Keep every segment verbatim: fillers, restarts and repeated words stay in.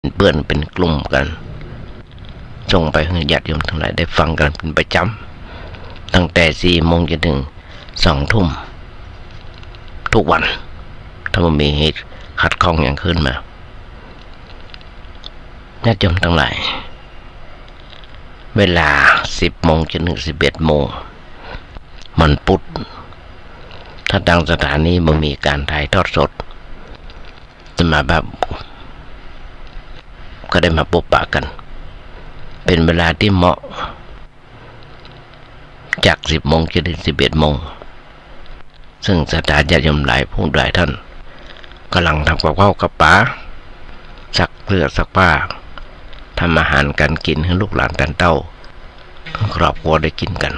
เปื้อนเป๋นกลุ่มกั๋น ส่งไปหื้อญาติโยมตังหลายได้ฟังกั๋นเป๋นประจ๋ำ ตั้งแต่สี่โมงจ๋นเถิงสองทุ่ม กู้วัน ถ้าบ่มีเหตุขัดข้องหยังขึ้นมา ญาติโยมตังหลาย เวลาสิบโมงจ๋นเถิงสิบเอ็ดโมง วันปุธ ถ้าตางสถานีบ่มีก๋านถ่ายทอดสด อาตมาภาพก็ได้มาปบปะกั๋น เป๋นเวลาตี้เหมาะ จากสิบโมงจ๋นเถิงสิบเอ็ดโมง ซึ่งศรัทธาญาติโยมหลายผู้หลายต้าน ก่ำลังทำกับข้าวกับป๋า ซักเสื้อซักผ้า ทำอาหารก๋านกิ๋นหื้อลูกหลานต้านเต้า ครอบครัวได้กิ๋นกั๋น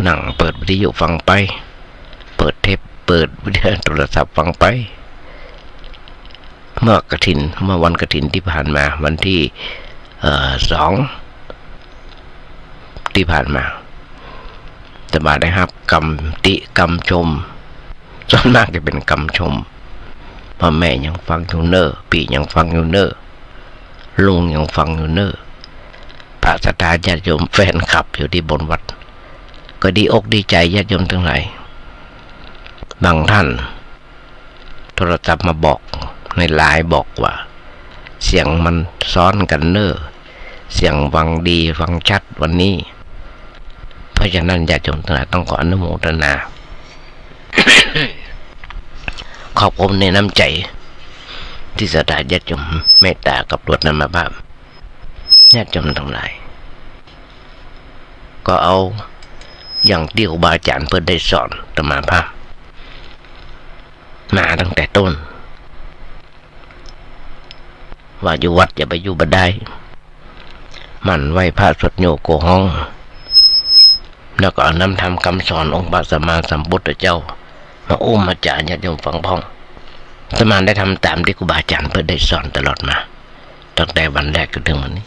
นั่งเปิดวิทยุฟังไป เปิดเทป เปิดวิทยุโทรศัพท์ฟังไป เมื่อกฐิน เมื่อวันกฐินตี้ผ่านมา วันตี้ เอ่อ สอง ตี้ผ่านมา อาตมาได้ฮับกำติกำชม ส่วนมากจะเป๋นกำชม ว่าแม่ยังฟังอยู่เน่อ ปี้ยังฟังอยู่เน่อ ลุงยังฟังอยู่เน่อ พระศรัทธาญาติโยมแฟนคลับอยู่ตี้บนวัด ก็ดีอกดีใจ๋ญาติโยมตังหลาย บางต้าน โทรศัพท์มาบอกในไลน์บอกว่า เสียงมันซ้อนกั๋นเน่อ เสียงฟังดีฟังชัดวันนี้ เพราะฉะนั้นญาติโยมตังหลายต้องขออนุโมทนา ขอบคุณในน้ำใจ๋ ตี้ศรัทธาญาติโยมเมตตากับอาตมาภาพ ญาติโยมตังหลาย ก็เอาอย่างตี้ครูบาอาจ๋ารย์เปิ้นได้สอนอาตมาภาพ มาตั้งแต่ต้น ว่าอยู่วัดอย่าไปอยู่บ่ได้ หมั่นไหว้พระสวดโยโกฮ้อง แล้วก็เอาน้ำธรรมคำสอนองค์พระสัมมาสัมพุทธเจ้า มาอู้มาจ๋าญาติโยมฟังพ่อง อาตมาได้ทำต๋ามตี้ครูบาอาจ๋ารย์เปิ้นได้สอนตลอดมา ตั้งแต่วันแรกจนถึงวันนี้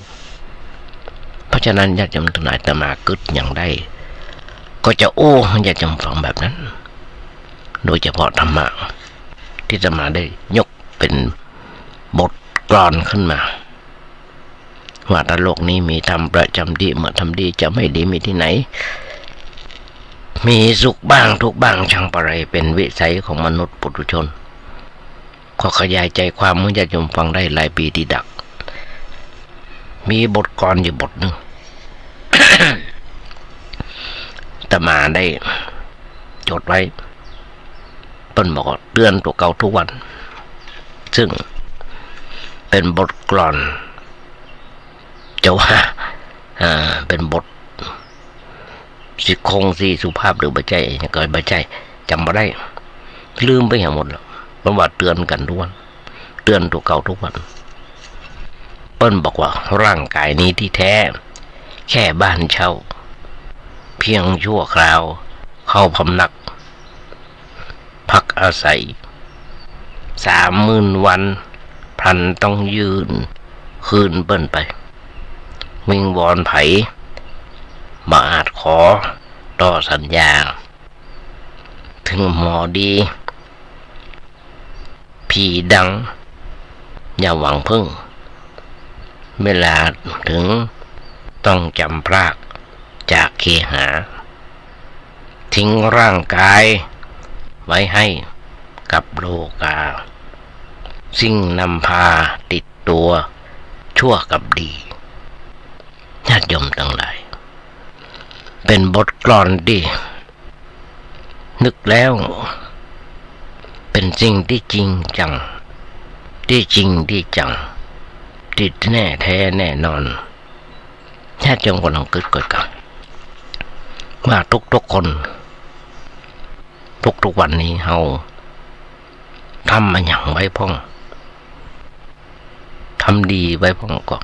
เพราะฉะนั้นญาติโยมตังหลาย อาตมากึ๊ดหยังได้ ก็จะอู้หื้อญาติโยมฟังแบบนั้น โดยเฉพาะธรรมะตี้อาตมาได้ยกเป๋นบทกลอนขึ้นมา ว่าถ้าโลกนี้มีธรรมประจ๋ำตี้ เมื่อทำดีจะไม่ดีมีตี้ไหน มีสุขบ้างทุกข์บ้างช่างปะไร เป๋นวิสัยของมนุษย์ปุถุชน ขอขยายใจ๋ความหื้อญาติโยมฟังได้หลายปี๋ตี้ดัก มีบทกลอนอยู่บทนึ่ง อาตมาได้จดไว้ เปิ้นบอกว่าเตือนตั๋วเก่าทุกวัน ซึ่งเป๋นบทกลอน จะว่า อ่า เป๋นบท สิคงสิสุภาพหรือบ่ใจ้ ก็บ่ใจ้ จ๋ำบ่ได้ ลืมไปหมดแล้ว เปิ้นว่าเตือนกั๋นทุกวัน เตือนตั๋วเก่าทุกวัน เปิ้นบอกว่าร่างก๋ายนี้ตี้แท้ แค่บ้านเช่า เพียงชั่วคราว เข้าพำนัก พักอาศัย สามหมื่นวัน พลันต้องยื่นคืนเปิ้นไป วิงวอนใผ บ่อาจขอต่อสัญญา ถึงหมอดี ผีดัง อย่าหวังพึ่ง เวลาถึงต้องจ๋ำพรากจากเคหา ทิ้งร่างก๋ายไว้ให้กับโลกา สิ่งนำพาติดตั๋วชั่วกับดี ญาติโยมตังหลาย เป๋นบทกลอนตี้ นึกแล้ว เป๋นสิ่งตี้จริงจัง ตี้จริงตี้จัง ตี้แน่แท้แน่นอน ญาติโยมก็ลองกึ๊ดก่อนกั๋น ว่าทุกๆ คน ทุกๆ วันนี้เฮาทำอะหยังไว้พ่อง ทำดีไว้พ่องก่อ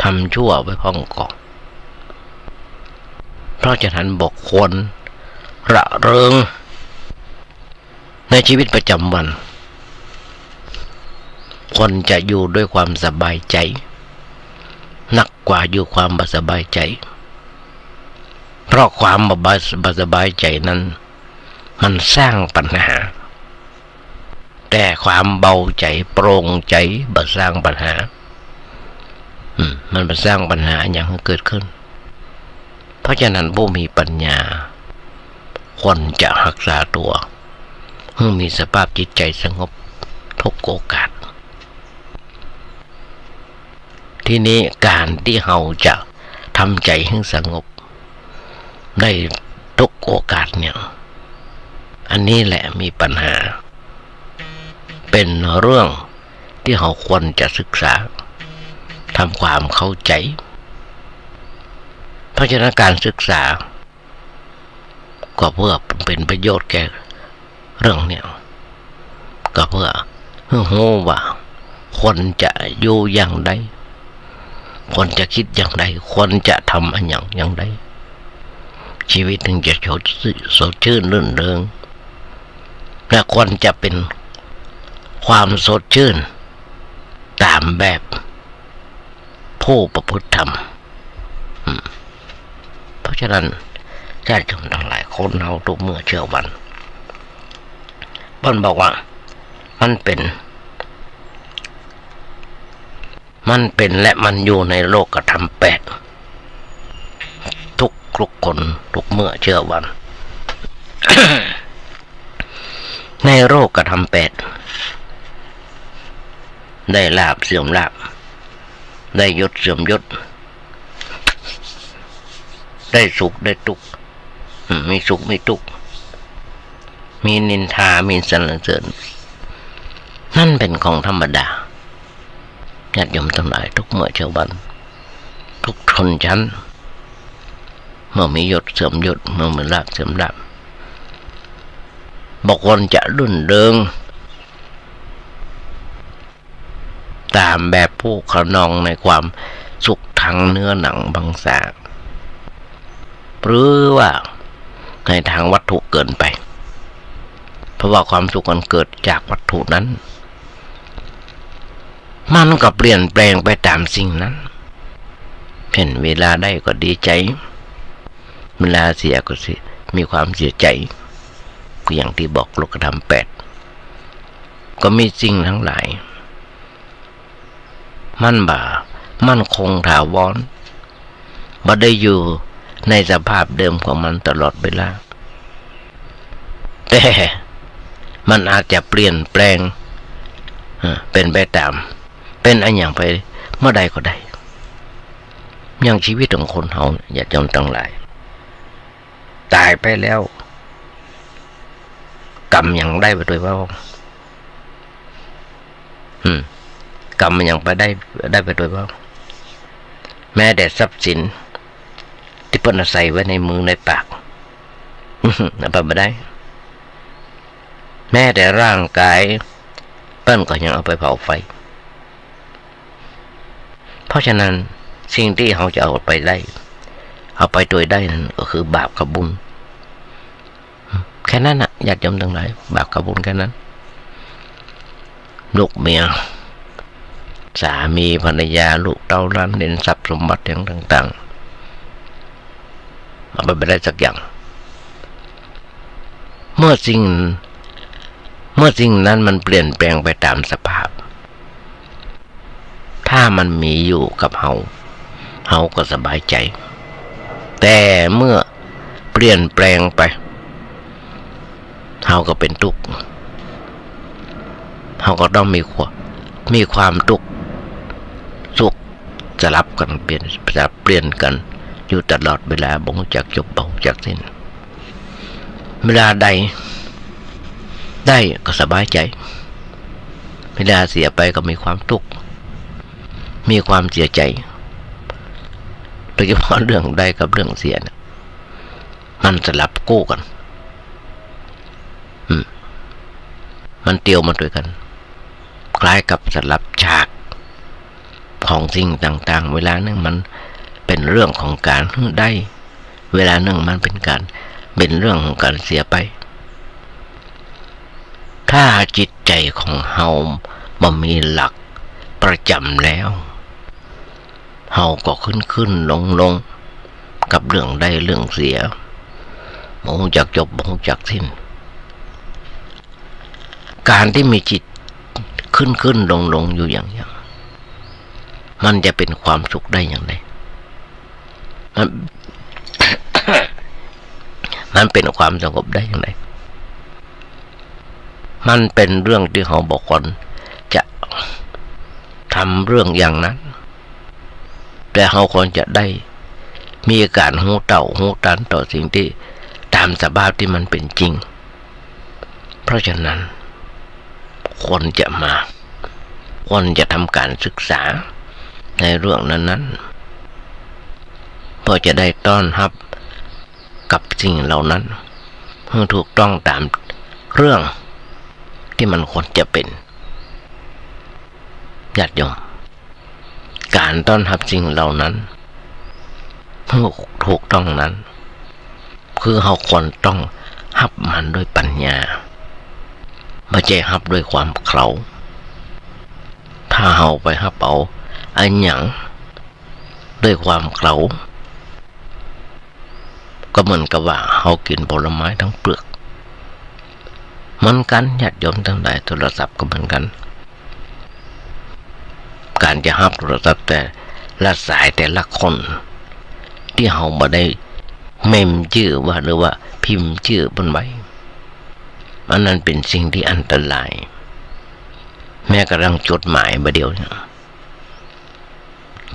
ทำชั่วไว้พ่องก่อ เพราะฉะนั้นบ่ควรระเริง ในชีวิตประจ๋ำวัน ควรจะอยู่ด้วยความสบายใจ๋ นักกว่าอยู่ความบ่สบายใจ๋ เพราะความบ่สบายใจ๋นั้น มันสร้างปัญหา แต่ความเบาใจ๋ โปร่งใจ๋ บ่สร้างปัญหา อืม มันบ่สร้างปัญหาหยังหื้อเกิดขึ้น เพราะฉะนั้นผู้มีปัญญาควรจะฮักษาตั๋วหื้อมีสภาพจิตใจ๋สงบทุกโอกาส ทีนี้ก๋านตี้เฮาจะทำใจ๋หื้อสงบได้ทุกโอกาสเนี่ย อันนี้แหละมีปัญหา เป๋นเรื่องตี้เฮาควรจะศึกษา ทำความเข้าใจ๋ เพราะฉะนั้นก๋านศึกษา ก็เปื้อเป๋นประโยชน์แก่เรื่องเนี่ย ก็เปื้อหื้อฮู้ว่าควรจะอยู่อย่างใด ควรจะกึ๊ดอย่างใด ควรจะทำอะหยังอย่างใด ชีวิตถึงจะสด สดชื่นรื่นเริง และควรจะเป๋นความสดชื่นต๋ามแบบผู้ประพฤติธรรม อืม เพราะฉะนั้นญาติโยมตังหลาย คนเฮาทุกเมื่อเจื้อวัน เปิ้นบอกว่ามันเป๋น มันเป๋นและมันอยู่ในโลกธรรมแปด ทุกๆคนทุกเมื่อเจื้อวัน ในโลกธรรมแปด ได้ลาภเสื่อมลาภ ได้ยศเสื่อมยศ ได้สุขได้ตุ๊กข์ อืม มีสุขมีตุ๊กข์ มีนินทามีสรรเสริญ นั่นเป๋นของธรรมดา ญาติโยมตังหลาย ทุกเมื่อเจื้อวัน ทุกชนชั้น เมื่อมียศเสื่อมยศ เมื่อมีลาภเสื่อมลาภ บ่ควรจะรื่นเริง ต๋ามแบบผู้คะนองในความสุขทางเนื้อหนังมังสา หรือว่าในทางวัตถุเกินไป เพราะว่าความสุขอันเกิดจากวัตถุนั้น มันก็เปลี่ยนแปลงไปต๋ามสิ่งนั้น เช่น เวลาได้ก็ดีใจ๋ เวลาเสียก็เสีย มีความเสียใจ๋ ก็อย่างตี้บอก โลกธรรมแปด ก็มีสิ่งทั้งหลาย มันบ่มั่นคงถาวร บ่ได้อยู่ในสภาพเดิมของมันตลอดเวลา แต่มันอาจจะเปลี่ยนแปลง เอ่อ เป๋นไปต๋าม เป๋นอะหยังไปเมื่อใดก็ได้ อย่างชีวิตของคนเฮาเนี่ย ญาติโยมตังหลาย ต๋ายไปแล้ว กรรมหยังได้ไปตวยเปล่า อืม กรรมหยังไปได้ ได้ไปตวยเปล่า แม้แต่ทรัพย์สินตี้เปิ้นเอาใส่ไว้ในมือในปาก เอาไปบ่ได้ แม้แต่ร่างกายเปิ้นก็ยังเอาไปเผาไฟ เพราะฉะนั้นสิ่งตี้เฮาจะเอาไปได้ เอาไปตวยได้นั้นก็คือบาปกับบุญ แค่นั้นน่ะ ญาติโยมตังหลาย บาปกับบุญแค่นั้น ลูกเมีย สามีภรรยา ลูกเต้าหลานเหลน ทรัพย์สมบัติอย่างต่างๆ เอาไปบ่ได้สักอย่าง เมื่อสิ่ง เมื่อสิ่งนั้นมันเปลี่ยนแปลงไปต๋ามสภาพ ถ้ามันมีอยู่กับเฮา เฮาก็สบายใจ๋ แต่เมื่อเปลี่ยนแปลงไป เฮาก็เป๋นตุ๊กข์ เฮาก็ต้องมีความ มีความตุ๊กข์ สุข สลับกั๋นเปลี่ยน สลับเปลี่ยนกั๋นอยู่ตลอดเวลา บ่ฮู้จักจบ บ่ฮู้จักสิ้น เวลาได้ ได้ก็สบายใจ๋ เวลาเสียไปก็มีความตุ๊กข์ มีความเสียใจ๋ โดยเฉพาะเรื่องได้กับเรื่องเสียเนี่ย มันสลับคู่กั๋น อืม มันเตียวมาตวยกั๋น คล้ายกับสลับฉากของสิ่งต่างๆ เวลานึ่งมันเป๋นเรื่องของก๋านได้ เวลานึ่งมันเป๋นก๋าน เป๋นเรื่องของก๋านเสียไป ถ้าจิตใจ๋ของเฮาบ่มีหลักประจ๋ำแล้ว เฮาก็ขึ้นๆ ลงๆ กับเรื่องได้เรื่องเสีย บ่ฮู้จักจบ บ่ฮู้จักสิ้น การตี้มีจิตขึ้นๆ ลงๆ อยู่อย่างเนี้ย มันจะเป๋นความสุขได้อย่างใด มัน มันเป๋นความสงบได้อย่างใด มันเป๋นเรื่องตี้เฮาบ่ควรจะทำเรื่องอย่างนั้น แต่เฮาควรจะได้มีก๋านฮู้เต้าฮู้ตันต่อสิ่งตี้ต๋ามสภาพตี้มันเป๋นจริง เพราะฉะนั้น ควรจะมา ควรจะทำก๋านศึกษาในเรื่องนั้นๆ เพื่อจะได้ต้อนฮับกับสิ่งเหล่านั้น หื้อถูกต้องต๋ามเรื่องตี้มันควรจะเป๋น ญาติโยม ก๋านต้อนฮับสิ่งเหล่านั้น หื้อถูกต้องนั้น คือเฮาควรต้องฮับมันด้วยปัญญา บ่ใจ้ฮับด้วยความเขลา ถ้าเฮาไปฮับเอาอะหยังด้วยความเขลา ก็เหมือนกับว่าเฮากิ๋นผลไม้ทั้งเปลือก เหมือนกั๋น ญาติโยมตังหลาย โทรศัพท์ก็เหมือนกั๋น ก๋านจะฮับโทรศัพท์แต่ละสายแต่ละคน ตี้เฮาบ่ได้เมมจื้อว่า หรือว่าพิมพ์จื้อเปิ้นไว้ อันนั้นเป๋นสิ่งตี้อันตราย แม้กระทั่งจดหมายบ่าเดี่ยวนี้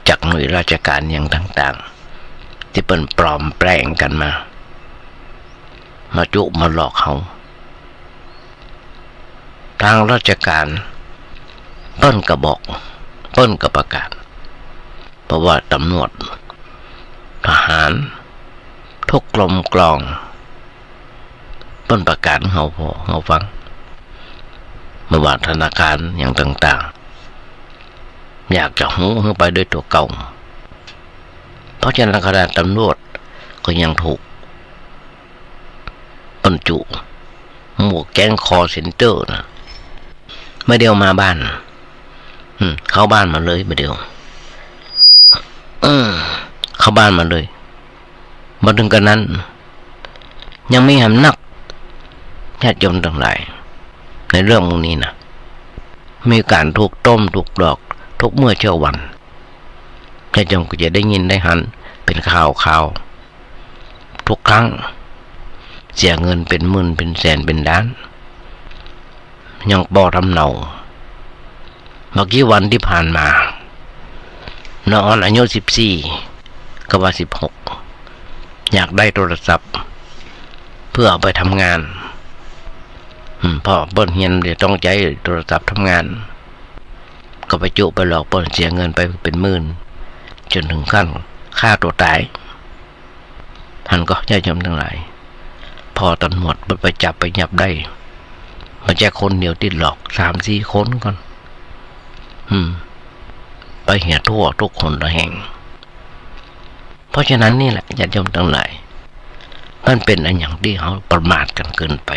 จากหน่วยราชการอย่างต่างๆ ตี้เปิ้นปลอมแปลงกั๋นมา มาจุมาหลอกเฮา ตางราชการเปิ้นก็บอก เปิ้นก็ประกาศ บ่ว่าต๋ำรวจ ทหาร ทุกกรมกอง เปิ้นประกาศหื้อเฮาฟัง บ่ว่าธนาคารอย่างต่างๆ อยากจะฮู้หื้อไปด้วยตั๋วเก่า เพราะฉะนั้นขนาดต๋ำรวจก็ยังถูกเปิ้นจุ หมู่แก๊งคอลเซ็นเตอร์นะ บ่าเดี่ยวมาบ้าน อืม เข้าบ้านมาเลย บ่าเดี่ยว อืม เข้าบ้านมาเลย บ่เถิงกั๋นนั้น ยังมีแหมนัก ญาติโยมตังหลาย ในเรื่องพวกนี้นะ มีก๋านถูกต้มถูกหลอกทุกเมื่อเช้าวัน ญาติโยมก็จะได้ยินได้หันเป๋นข่าวๆ ทุกครั้ง เสียเงินเป๋นหมื่นเป๋นแสนเป๋นล้าน ยังบ่ทำเนา บ่ากี่วันตี้ผ่านมา น้องออนอายุสิบสี่ ก็ว่าสิบหก อยากได้โทรศัพท์ เพื่อเอาไปทำงาน อืม เพราะเปิ้นเฮียนเดี๋ยวต้องใจ๊โทรศัพท์ทำงาน ก็ไปจุไปหลอกเปิ้นเสียเงินไปเป๋นหมื่น จ๋นเถิงขั้นฆ่าตั๋วต๋าย หันก่อ ญาติโยมตังหลาย ผ่อต๋ำรวจเปิ้นไปจับไปยับได้ บ่ใจ้คนเดียวตี้หลอก สามสี่คนก่อน อืม ไปเหียทั่วทุกหนละแห่ง เพราะฉะนั้นนี่แหละ ญาติโยมตังหลาย มันเป๋นอะหยังตี้เฮาประมาทกั๋นเกินไป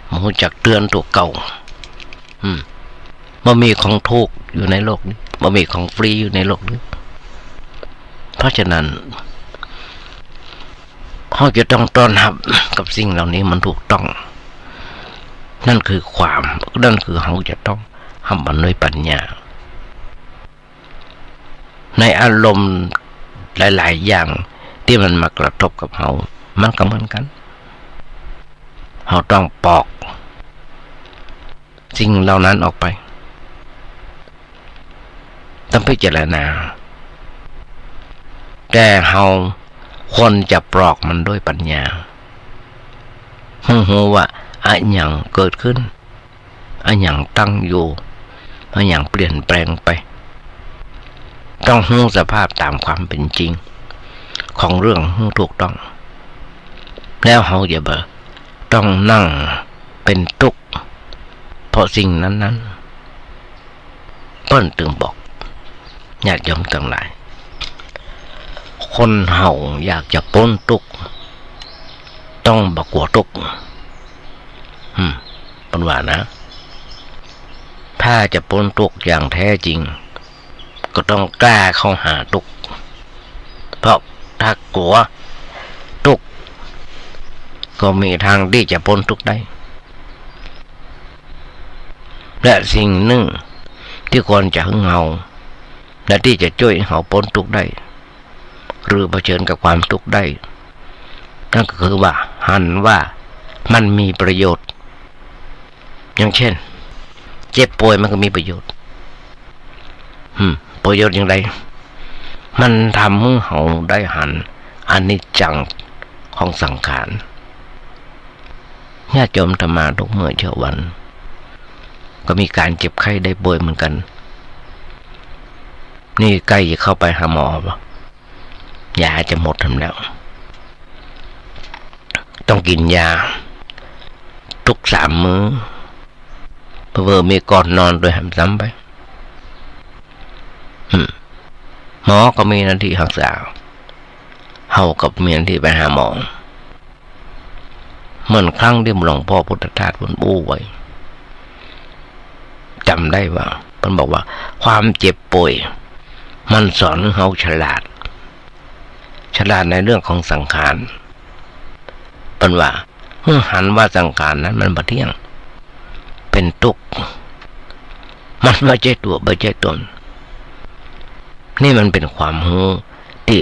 บ่ฮู้จักเตือนตั๋วเก่า อืม บ่มีของถูกอยู่ในโลกนี้ บ่มีของฟรีอยู่ในโลกนี้ เพราะฉะนั้น เฮาจะต้องต้อนฮับกับสิ่งเหล่านี้มันถูกต้อง นั่นคือความ นั่นคือเฮาจะต้องฮับมันด้วยปัญญา ในอารมณ์หลายๆ อย่างตี้มันมากระทบกับเฮา มันก็เหมือนกั๋น เฮาต้องปอกสิ่งเหล่านั้นออกไป ต้องพิจารณา แต่เฮาควรจะปอกมันด้วยปัญญา หื้อฮู้ว่าอะหยังเกิดขึ้น อะหยังตั้งอยู่ อะหยังเปลี่ยนแปลงไป ต้องฮู้สภาพต๋ามความเป๋นจริงของเรื่องหื้อถูกต้อง แล้วเฮาจะบ่ต้องนั่งเป๋นตุ๊กข์ เพราะสิ่งนั้นๆ เปิ้นตึงบอก ญาติโยมตังหลาย คนเฮาอยากจะป๊นตุ๊กข์ ต้องบ่กั๋วตุ๊กข์ อืม เปิ้นว่านะ ถ้าจะป๊นตุ๊กข์อย่างแท้จริง ก็ต้องกล้าเข้าหาตุ๊กข์ เพราะถ้ากั๋วตุ๊กข์ ก็บ่มีตางตี้จะป๊นตุ๊กข์ได้ และสิ่งนึ่งตี้ควรจะหึงเฮา และตี้จะจ้วยเฮาป๊นตุ๊กข์ได้ หรือเผชิญกับความตุ๊กข์ได้ นั่นก็คือว่าหันว่ามันมีประโยชน์ อย่างเช่น เจ็บป่วยมันก็มีประโยชน์ อืม ประโยชน์อย่างไร มันทำหื้อเฮาได้หันอนิจจังของสังขาร ญาติโยมอาตมาทุกเมื่อเช้าวัน ก็มีก๋านเจ็บไข้ได้ป่วยเหมือนกั๋น นี่ใก้จะเข้าไปหาหมอบ่ ยาจะหมดแหมแล้ว ต้องกิ๋นยาตุ๊กสามมื้อ เผลอๆ มีก่อนนอนตวยแหมซ้ำไป อืม หมอก็มีหน้าตี้ฮักษา เฮาก็มีหน้าตี้ไปหาหมอ เหมือนครั้งตี้หลวงป้อพุทธทาสเปิ้นอู้ไว้ จ๋ำได้บ่า เปิ้นบอกว่า ความเจ็บป่วย มันสอนหื้อเฮาฉลาด ฉลาดในเรื่องของสังขาร เปิ้นว่า หื้อหันว่าสังขารนั้นมันบ่เตี้ยง เป๋นตุ๊กข์ มันบ่ใจ้ตั๋ว บ่ใจ้ต๋น นี่มันเป๋นความฮู้ตี้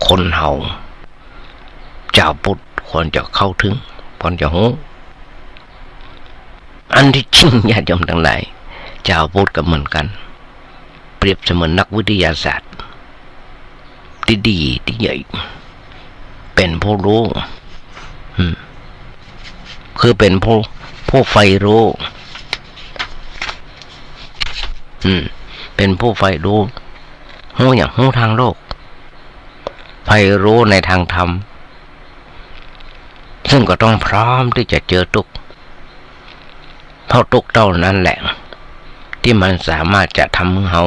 คนเฮา จาวพุทธควรจะเข้าถึง ควรจะฮู้ อันตี้จริงญาติโยมตังหลาย จาวพุทธก็เหมือนกั๋น เปรียบเสมือนนักวิทยาศาสตร์ตี้ดีตี้ใหญ่ เป๋นผู้ฮู้ อืม คือเป๋นผู้ ผู้ใฝ่ฮู้ อืม เป๋นผู้ใฝ่ฮู้ ฮู้หยัง ฮู้ตางโลก ใฝ่ฮู้ในตางธรรม ซึ่งก็ต้องพร้อมตี้จะเจอตุ๊กข์ เพราะตุ๊กข์เต้านั้นแหละ ตี้มันสามารถจะทำหื้อเฮา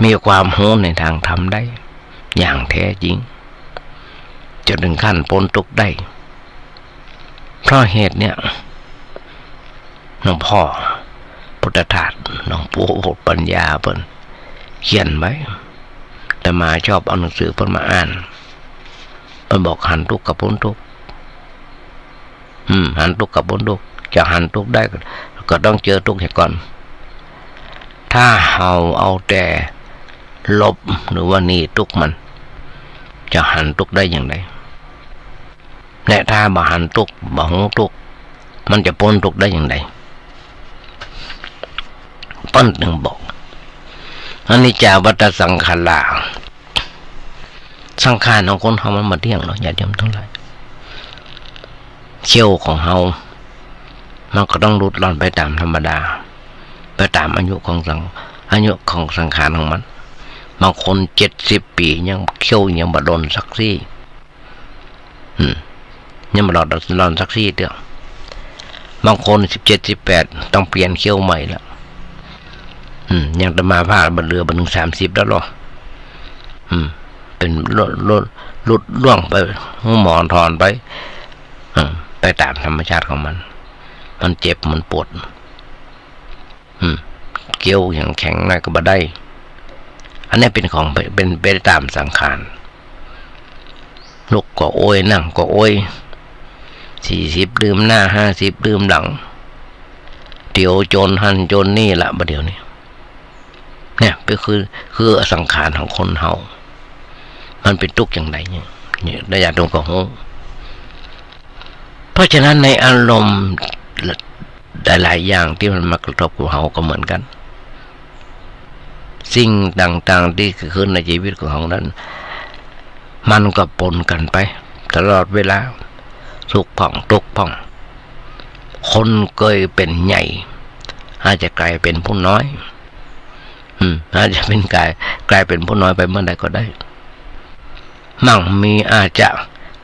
มีความฮู้ในตางธรรมได้อย่างแท้จริง จ๋นเถิงขั้นป๊นตุ๊กข์ได้ เพราะเหตุเนี้ย หลวงป้อพุทธทาส หลวงปู่ปัญญาเปิ้นเขียนไว้ อาตมาชอบเอาหนังสือเปิ้นมาอ่าน เปิ้นบอกหันตุ๊กข์กับป๊นตุ๊กข์ อืม หันตุ๊กข์กับป๊นตุ๊กข์ จะหันตุ๊กข์ได้ก็ ก็ต้องเจอตุ๊กข์เหียก่อน ถ้าเฮาเอาแต่หลบหรือว่าหนีตุ๊กข์มัน จะหันตุ๊กข์ได้อย่างใด และถ้าบ่หันตุ๊กข์ บ่ฮู้ตุ๊กข์ มันจะป๊นตุ๊กข์ได้อย่างใด เปิ้นจึงบอก อนิจจาวัฏฏะสังขารา สังขารของคนเฮามันบ่เตี้ยงเนาะ ญาติโยมตังหลาย เขี้ยวของเฮา มันก็ต้องหลุดร่อนไปต๋ามธรรมดา ไปต๋ามอายุของสัง อายุของสังขารของมัน บางคนเจ็ดสิบปี๋ยังเขี้ยวยังบ่หล่นสักซี่ อืม ยังบ่หล่น หล่นสักซี่เตื้อ บางคนสิบเจ็ด สิบแปด ต้องเปลี่ยนเขี้ยวใหม่ละ อืม อย่างอาตมาพาดบ่เหลือบ่เถิงสามสิบแล้วหรอ อืม เป๋นหลุด หลุด หลุดร่วงไป หมอถอนไป อืม ไปต๋ามธรรมชาติของมัน มันเจ็บ มันปวด อืม เขี้ยวยังแข็งหน้อยก็บ่ได้ อันนี้เป๋นของ เป๋น เป๋นไปต๋ามสังขาร ลุกก็โอย นั่งก็โอย สี่สิบลืมหน้า ห้าสิบลืมหลัง เตียวจนหั้นจนนี่ละ บ่าเดี่ยวนี้ เนี่ย ก็คือ คือสังขารของคนเฮา มันเป๋นตุ๊กข์อย่างใดเนี่ย เนี่ย ญาติโยมก็ฮู้ เพราะฉะนั้นในอารมณ์หลายๆ อย่างตี้มันมากระทบกับเฮาก็เหมือนกั๋น สิ่งต่างๆ ตี้เกิดขึ้นในชีวิตของเฮานั้น มันก็ปนกั๋นไปตลอดเวลา สุขพ่อง ตุ๊กข์พ่อง คนเกยเป๋นใหญ่ อาจจะก๋ายเป๋นผู้น้อย อืม อาจจะเป๋นก๋าย ก๋ายเป๋นผู้น้อยไปเมื่อใดก็ได้ มั่งมีอาจจะ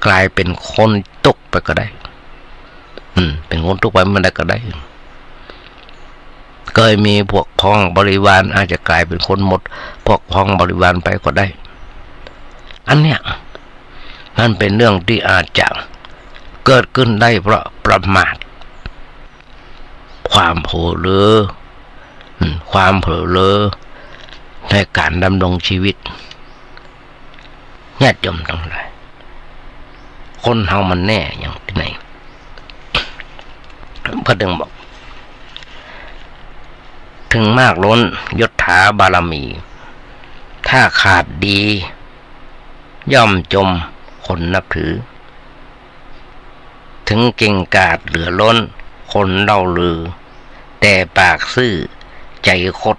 ก๋ายเป๋นคนตุ๊กข์ไปก็ได้ อืม เป๋นคนตุ๊กข์ไปเมื่อใดก็ได้ เกยมีพวกพ้องบริวาร อาจจะก๋ายเป๋นคนหมดพวกพ้องบริวารไปก็ได้ อันเนี้ย มันเป๋นเรื่องตี้อาจจะเกิดขึ้นได้เพราะประมาท ความเผลอเรอ อืม ความเผลอเรอในก๋านดำรงชีวิต ญาติโยมตังหลาย คนเฮามันแน่อย่างตี้ไหน เปิ้นจึงบอก ถึงมากล้นยศถาบารมี ถ้าขาดดี ย่อมจมคนนับถือ ถึงเก่งกาจเหลือล้นคนเล่าลือ แต่ปากซื่อใจคด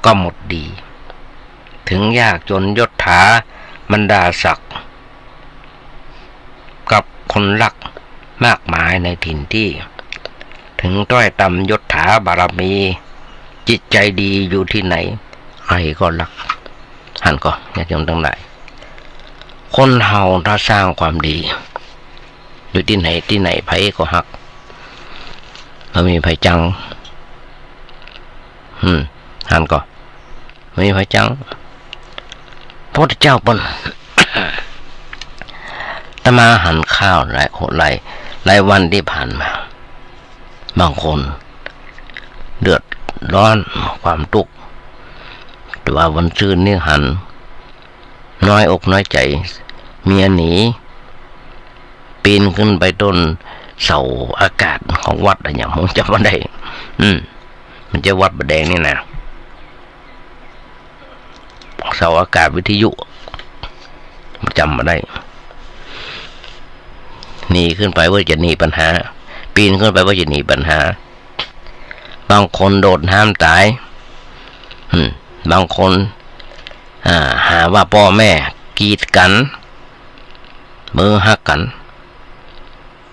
ก็หมดดี ถึงยากจนยศถาบรรดาศักดิ์ กับคนรักมากมายในถิ่นที่ ถึงต้อยต่ำยศถาบารมี จิตใจดีอยู่ที่ไหน ใครก็ฮัก หันก่อ ญาติโยมตังหลาย คนเฮาถ้าสร้างความดี อยู่ตี้ไหนตี้ไหน ใผก็ฮัก บ่มีใผจัง อืม หันก่อ บ่มีใผจัง พระพุทธเจ้าเปิ้น อาตมาหันข่าวหลาย หลาย หลายวันตี้ผ่านมา บางคนเดือดร้อนความตุ๊กข์ แต่ว่าวันซืนนี่หัน น้อยอกน้อยใจ๋ เมียหนี ปีนขึ้นไปต้นเสาอากาศของวัดอะหยัง ผมจ๋ำบ่ได้ อืม มันจะวัดบ่าแดงนี่นะ เสาอากาศวิทยุ จ๋ำบ่ได้ หนีขึ้นไปเพื่อจะหนีปัญหา ปีนขึ้นไปเพื่อจะหนีปัญหา บางคนโดดน้ำต๋าย อืม บางคน อ่า หาว่าป้อแม่กีดกั๋น บ่ฮักกั๋น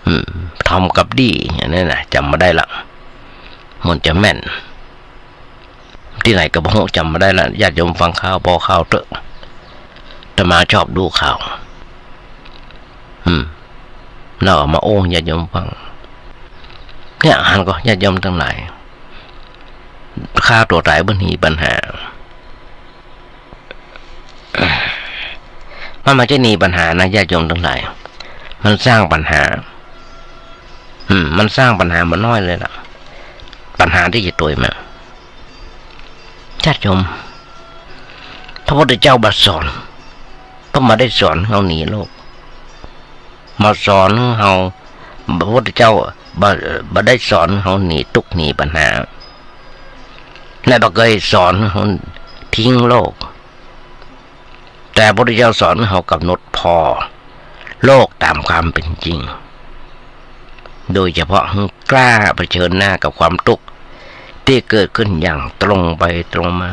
อืม ทำกับดี อย่างนี้นะ จ๋ำบ่ได้ละ มันจะแม่น ตี้ไหนก็บ่ฮู้ จ๋ำบ่ได้ละ ญาติโยมฟังข่าว ผ่อข่าวเต๊อะ อาตมาชอบดูข่าว อืม แล้วเอามาโอ้ญาติโยมฟัง เนี่ย หันก่อ ญาติโยมตังหลาย ฆ่าตั๋วต๋ายเปิ้นหนีปัญหา มันบ่ใจ้หนีปัญหานะ ญาติโยมตังหลาย มันสร้างปัญหา อืม มันสร้างปัญหาบ่น้อยเลยละ ปัญหาตี้จะตวยมา ญาติโยม พระพุทธเจ้าบ่สอน เปิ้นบ่ได้สอนเฮาหนีโลก บ่สอนเฮา พระพุทธเจ้าบ่ บ่ได้สอนเฮาหนีตุ๊กข์หนีปัญหา และบ่เกยสอนเฮาทิ้งโลก แต่พระพุทธเจ้าสอนเฮากำหนดผ่อโลกต๋ามความเป๋นจริง โดยเฉพาะหื้อกล้าเผชิญหน้ากับความตุ๊กข์ตี้เกิดขึ้นอย่างตรงไปตรงมา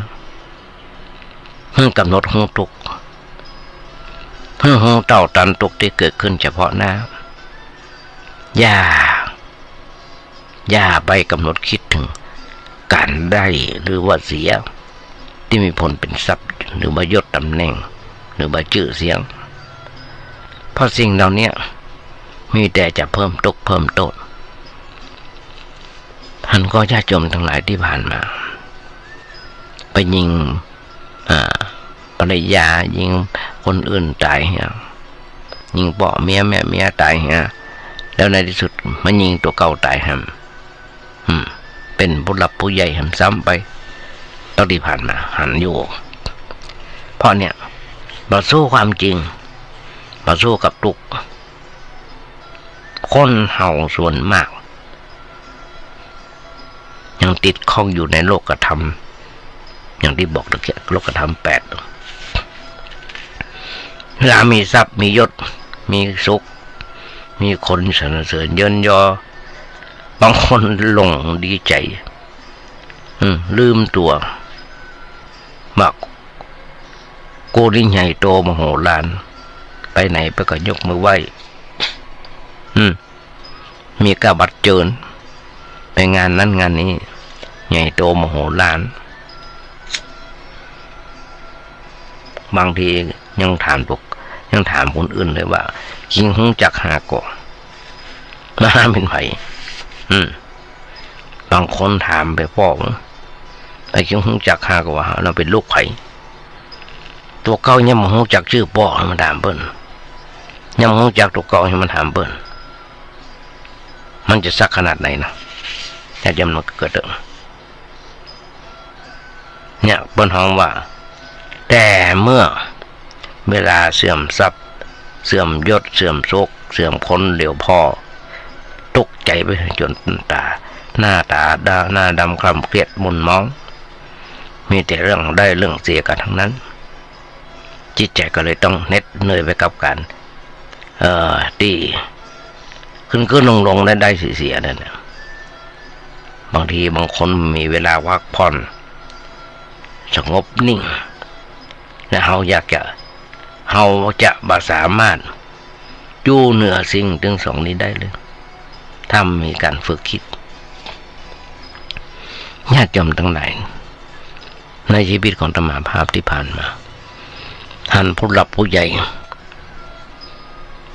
หื้อกำหนดหื้อทุกข์ หื้อ หื้อเต้าตันตุ๊กข์ตี้เกิดขึ้นเฉพาะหน้า อย่า อย่าไปกำหนดคิดเถิงก๋านได้หรือว่าเสีย ตี้มีผลเป๋นทรัพย์ หรือว่ายศต๋ำแหน่ง หรือว่าจื้อเสียง เพราะสิ่งเหล่านี้มีแต่จะเพิ่มตุ๊กข์เพิ่มโต้ษ หันก่อญาติโยมตังหลายตี้ผ่านมา ไปยิง อ่า ภรรยา ยิงคนอื่นต๋ายเหีย ยิงป้อเมียแม่เมียต๋ายเหีย แล้วในตี้สุดมายิงตั๋วเก่าต๋ายแหม อืม เป๋นผู้หลักผู้ใหญ่แหมซ้ำไป เต้าตี้ผ่านมาหันอยู่ เพราะเนี่ย บ่สู้ความจริง บ่สู้กับตุ๊กข์ คนเฮาส่วนมาก ยังติดข้องอยู่ในโลกธรรม อย่างตี้บอกตะเกียะ โลกธรรมแปด เวลามีทรัพย์ มียศ มีสุข มีคนสรรเสริญเยินยอ บางคนหลงดีใจ๋ อืม ลืมตั๋ว ว่ากูนี่ใหญ่โตมโหฬาร ไปไหนไปก็ยกมือไหว้ อืม มีก้าบัตรเจิญ ไปงานนั้นงานนี้ ใหญ่โตมโหฬาร บางทียังถามพวก ยังถามคนอื่นเลยว่า "เจ้าฮู้จักข้าก่อ ว่าข้าเป๋นใผ" อืม บางคนถามไปป้อ "เจ้าฮู้จักข้าก่อ ว่าเฮาเป๋นลูกใผ" ตั๋วเก่ายังบ่ฮู้จักจื้อป้อ หื้อมันถามเปิ้น ยังบ่ฮู้จักตั๋วเก่า หื้อมันถามเปิ้น มันจะสักขนาดไหนนะ ญาติโยม มันก็เกิดเถอะ เนี่ย เปิ้นฮ้องว่า แต่เมื่อเวลาเสื่อมทรัพย์ เสื่อมยศ เสื่อมสุข เสื่อมคนเหลียวผ่อ ตุ๊กข์ใจ๋ไปจ๋นต๋าย หน้าต๋าดำ หน้าดำคร่ำเครียดหม่นหมอง มีแต่เรื่องได้เรื่องเสียกั๋นทั้งนั้น จิตใจ๋ก็เลยต้องเหน็ดเหนื่อยไปกับก๋าน เอ่อ ตี้ขึ้นๆ ลงๆ ได้ๆ เสียๆ นั่นน่ะ บางทีบางคนมีเวลาพักผ่อน สงบนิ่ง และเฮาอยากจะ เฮาจะบ่สามารถอยู่เหนือสิ่งตึงสองนี้ได้เลย ถ้าบ่มีก๋านฝึกคิด ญาติโยมตังหลาย ในชีวิตของอาตมาภาพตี้ผ่านมา หันผู้หลักผู้ใหญ่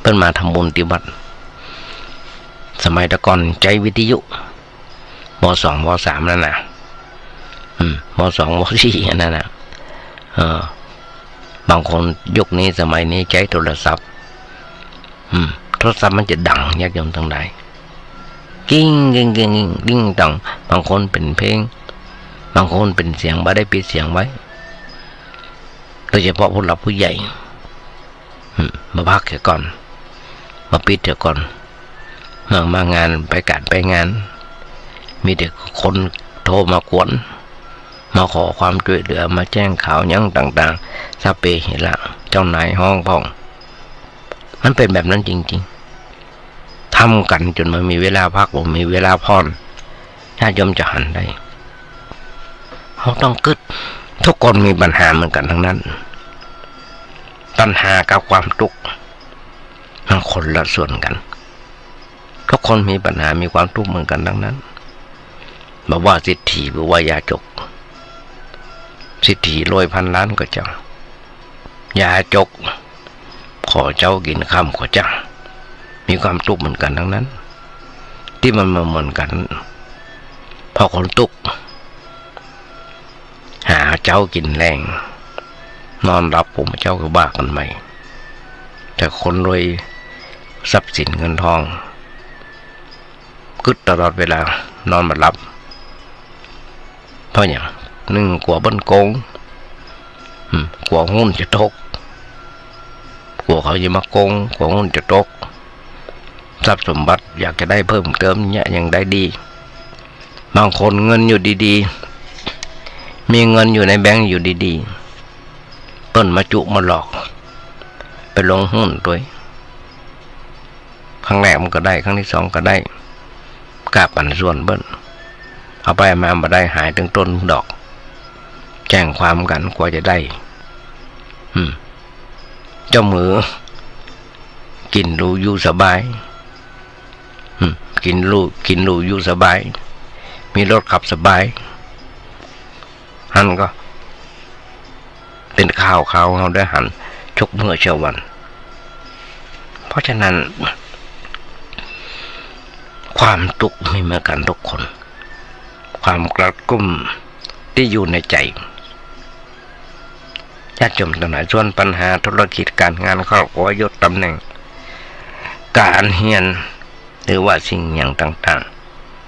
เปิ้นมาทำบุญตี้วัด สมัยแต่ก่อนใจ๊วิทยุ ว.สอง ว.สาม นั่นน่ะ อืม ว.สอง ว.สี่ อันนั้นน่ะ เออ บางคนยุคนี้สมัยนี้ใจ๊โทรศัพท์ อืม โทรศัพท์มันจะดัง ญาติโยมตังหลาย กิ้ง กิ้ง กิ้ง กิ้ง กิ้งตัง บางคนเป๋นเพลง บางคนเป๋นเสียง บ่ได้ปิดเสียงไว้ โดยเฉพาะผู้หลักผู้ใหญ่ อืม มาพักเสียก่อน มาปิดเสียก่อน เมื่อมางาน ไปก๋านไปงาน มีแต่คนโทรมากวน มาขอความช่วยเหลือ มาแจ้งข่าวหยังต่างๆ สัพเพเหระ เจ้านายฮ้องพ่อง มันเป๋นแบบนั้นจริงๆ ทำกั๋นจ๋นบ่มีเวลาพัก บ่มีเวลาผ่อน ญาติโยมจะหันได้ เฮาต้องกึ๊ด ทุกคนมีปัญหาเหมือนกั๋นตังนั้น ปัญหากับความตุ๊กข์ มันคนละส่วนกั๋น ทุกคนมีปัญหา มีความตุ๊กข์เหมือนกั๋นตังนั้น บ่ว่าเศรษฐี บ่ว่ายาจก เศรษฐีรวยพันล้านก็จัง ยาจก ขอเจ๊ากิ๋นค่ำก็จัง มีความตุ๊กข์เหมือนกั๋นตังนั้น ตี้มันบ่เหมือนกั๋น เพราะคนตุ๊กข์ หาเจ๊ากิ๋นแลง นอนหลับปุ๊บเจ๊าก็ว่ากั๋นใหม่ แต่คนรวย ทรัพย์สินเงินทอง กึ๊ดตลอดเวลา นอนบ่หลับ เพราะหยัง นึ่ง กั๋วเปิ้นโกง อืม กั๋วหุ้นจะตก กั๋วเขาจะมาโกง กั๋วหุ้นจะตก ทรัพย์สมบัติอยากจะได้เพิ่มเติมเนี่ยยังได้ดี บางคนเงินอยู่ดีๆ มีเงินอยู่ในแบงก์อยู่ดีๆ เปิ้นมาจุมาหลอก ไปลงหุ้นตวย ครั้งแรกมันก็ได้ ครั้งตี้สองก็ได้ ก้าปันส่วนเปิ้น เอาไปเอามาบ่ได้ หายตึงต้นดอก แจ้งความกั๋นกว่าจะได้ อืม เจ้ามือ กิ๋นหรูอยู่สบาย อืม กิ๋นหรู กิ๋นหรูอยู่สบาย มีรถขับสบาย หั้นก็ เป๋นข่าว ข่าวเฮาได้หัน ทุกเมื่อเช้าวัน เพราะฉะนั้น ความตุ๊กข์มีเหมือนกั๋นทุกคน ความกระกุ้มตี้อยู่ในใจ๋ ญาติโยมตังหลาย ส่วนปัญหาธุรกิจ ก๋านงาน ครอบครัว ยศตำแหน่ง ก๋านเฮียน หรือว่าสิ่งอย่างต่าง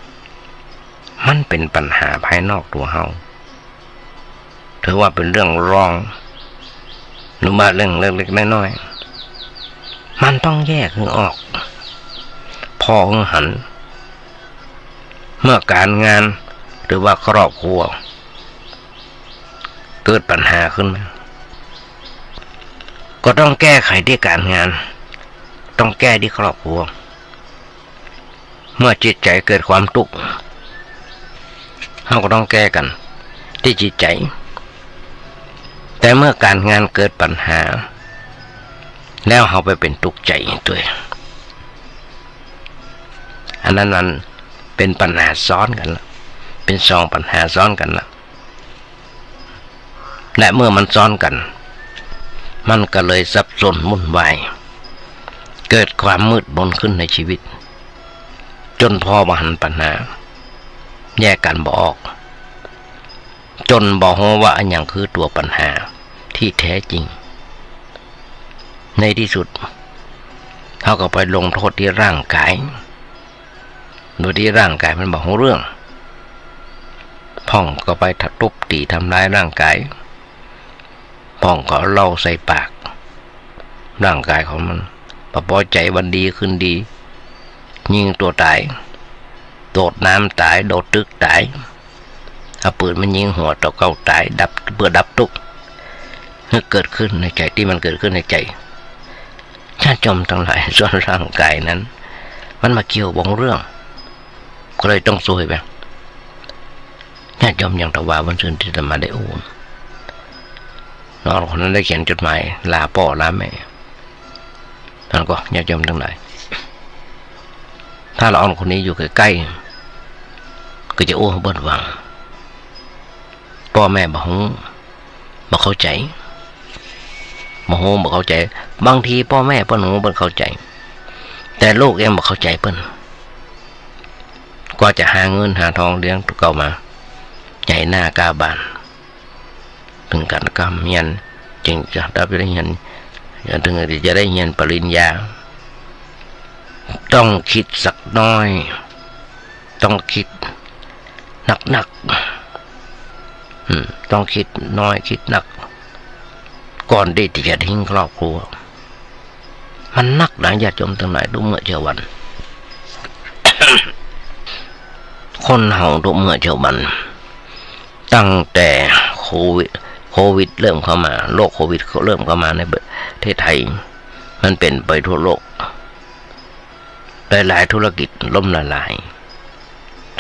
ๆ มันเป๋นปัญหาภายนอกตั๋วเฮา ถือว่าเป๋นเรื่องรอง หรือว่าเรื่องเล็กๆ น้อยๆ มันต้องแยกหื้อออก ผ่อหื้อหัน เมื่อก๋านงาน หรือว่าครอบครัว เกิดปัญหาขึ้นมา ก็ต้องแก้ไขตี้ก๋านงาน ต้องแก้ตี้ครอบครัว เมื่อจิตใจ๋เกิดความตุ๊กข์ เฮาก็ต้องแก้กั๋นตี้จิตใจ๋ แต่เมื่อก๋านงานเกิดปัญหา แล้วเฮาไปเป๋นตุ๊กข์ใจ๋ตวย อันนั้นมันเป๋นปัญหาซ้อนกั๋นละ เป๋นสองปัญหาซ้อนกั๋นละ และเมื่อมันซ้อนกั๋น มันก็เลยสับสนวุ่นวาย เกิดความมืดมนขึ้นในชีวิต จ๋นผ่อบ่หันปัญหา แยกกั๋นบ่ออก จ๋นบ่ฮู้ว่าอะหยังคือตั๋วปัญหาตี้แท้จริง ในตี้สุด เฮาก็ไปลงโต้ษตี้ร่างก๋าย โดยตี้ร่างก๋ายมันบ่ฮู้เรื่อง พ่องก็ไปทุบตี๋ทำร้ายร่างก๋าย พ่องก็เอาเหล้าใส่ปาก ร่างก๋ายของมัน บ่ปอใจ๋วันดีคืนดี ยิงตั๋วต๋าย โดดน้ำต๋าย โดดตึกต๋าย เอาปืนมายิงหัวเต้าเก๊าต๋าย ดับ เปื้อดับตุ๊กข์ หื้อเกิดขึ้นในใจ๋ ตี้มันเกิดขึ้นในใจ๋ ญาติโยมตังหลาย ส่วนร่างก๋ายนั้น มันบ่าเกี่ยวบ่เรื่อง ก็เลยต้องซวยไป ญาติโยม อย่างตะวาวันซืนตี้อาตมาได้อู้เนาะ คนนั้นได้เขียนจดหมายลาป้อลาแม่ อันนั้นก็ ญาติโยมตังหลาย ถ้าละอ่อนคนนี้อยู่ใก้ๆ ก็จะอู้หื้อเปิ้นฟัง ป้อแม่บ่ฮู้ บ่เข้าใจ๋ บ่ฮู้ บ่เข้าใจ๋ บางทีป้อแม่เปิ้นฮู้ เปิ้นเข้าใจ๋ แต่ลูกยังบ่เข้าใจ๋เปิ้น กว่าจะหาเงินหาทองเลี้ยงเต้าเก๊ามา ใหญ่หน้าก้าบ้าน เถิงกั๋นกำเฮียน จึงจะได้เฮียน เถิงจะได้เฮียนปริญญา ต้องกึ๊ดสักหน้อย ต้องกึ๊ดหนักๆ อืม ต้องกึ๊ดน้อยกึ๊ดหนัก ก่อนตี้จะทิ้งครอบครัว มันหนักนะ ญาติโยมตังหลาย ตุ๊กเมื่อเจ๊าวัน คนเฮาตุ๊กเมื่อเจ๊าวัน ตั้งแต่โควิด โควิดเริ่มเข้ามา โรคโควิดเริ่มเข้ามาในประเทศไทย มันเป๋นไปทั่วโลก หลายๆ ธุรกิจล้มละลาย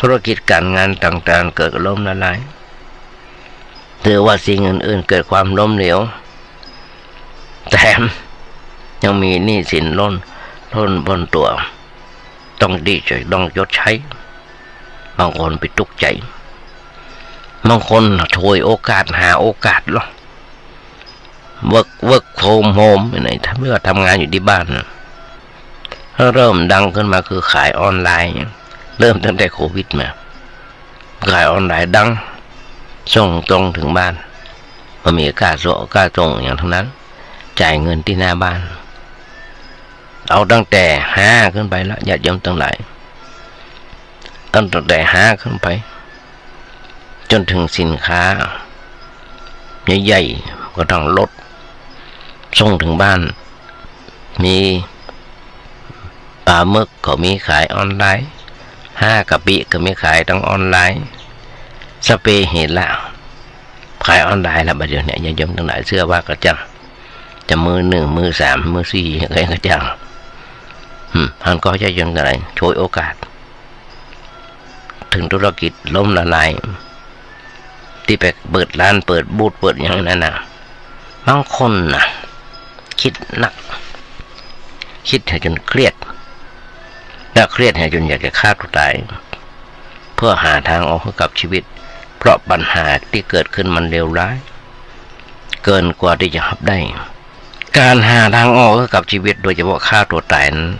ธุรกิจก๋านงานต่างๆ เกิดล้มละลาย ถือว่าสิ่งอื่นๆ เกิดความล้มเหลว แถมยังมีหนี้สินล้น ล้นป๊นตั๋ว ต้องดีใจ๊ ต้องจดใจ๊ บางคนไปตุ๊กใจ๋ บางคนฉวยโอกาส หาโอกาสลอ work work from home ไหน ถ้าเมื่อทำงานอยู่ตี้บ้านน่ะ เริ่มดังขึ้นมาคือขายออนไลน์ เริ่มตั้งแต่โควิดมา ขายออนไลน์ดัง ส่งตรงเถิงบ้าน บ่มีก้าส่ง ก้าส่งอะหยังตังนั้น จ่ายเงินตี้หน้าบ้าน เอาตั้งแต่ห้าขึ้นไปละ ญาติโยมตังหลาย ตั้งแต่ห้าขึ้นไป จ๋นเถิงสินค้าใหญ่ๆ ก็ต้องลด ส่งเถิงบ้าน มีป๋าหมึกก็มีขายออนไลน์ ห้ากะปิก็มีขายตางออนไลน์ สเปรย์เฮล่า ขายออนไลน์ละ บัดเดี๋ยวนี้ ญาติโยมตังหลาย เจื้อว่าก็จั้ง จะมือหนึ่ง มือสาม มือสี่ก็จั้ง อืม หันก็ญาติโยมตังหลาย ฉวยโอกาส เถิงธุรกิจล้มละลาย ตี้ไปเปิดร้านเปิดบูธเปิดอะหยังนั้นน่ะ บางคนน่ะ กึ๊ดหนัก กึ๊ดหื้อจ๋นเครียด และเครียดหื้อจ๋นอยากจะฆ่าตั๋วต๋าย เพื่อหาตางออกหื้อกับจีวิต เพราะปัญหาตี้เกิดขึ้นมันเลวร้าย เกินกว่าตี้จะฮับได้ ก๋านหาตางออกหื้อกับจีวิต โดยเฉพาะฆ่าตั๋วต๋ายนั้น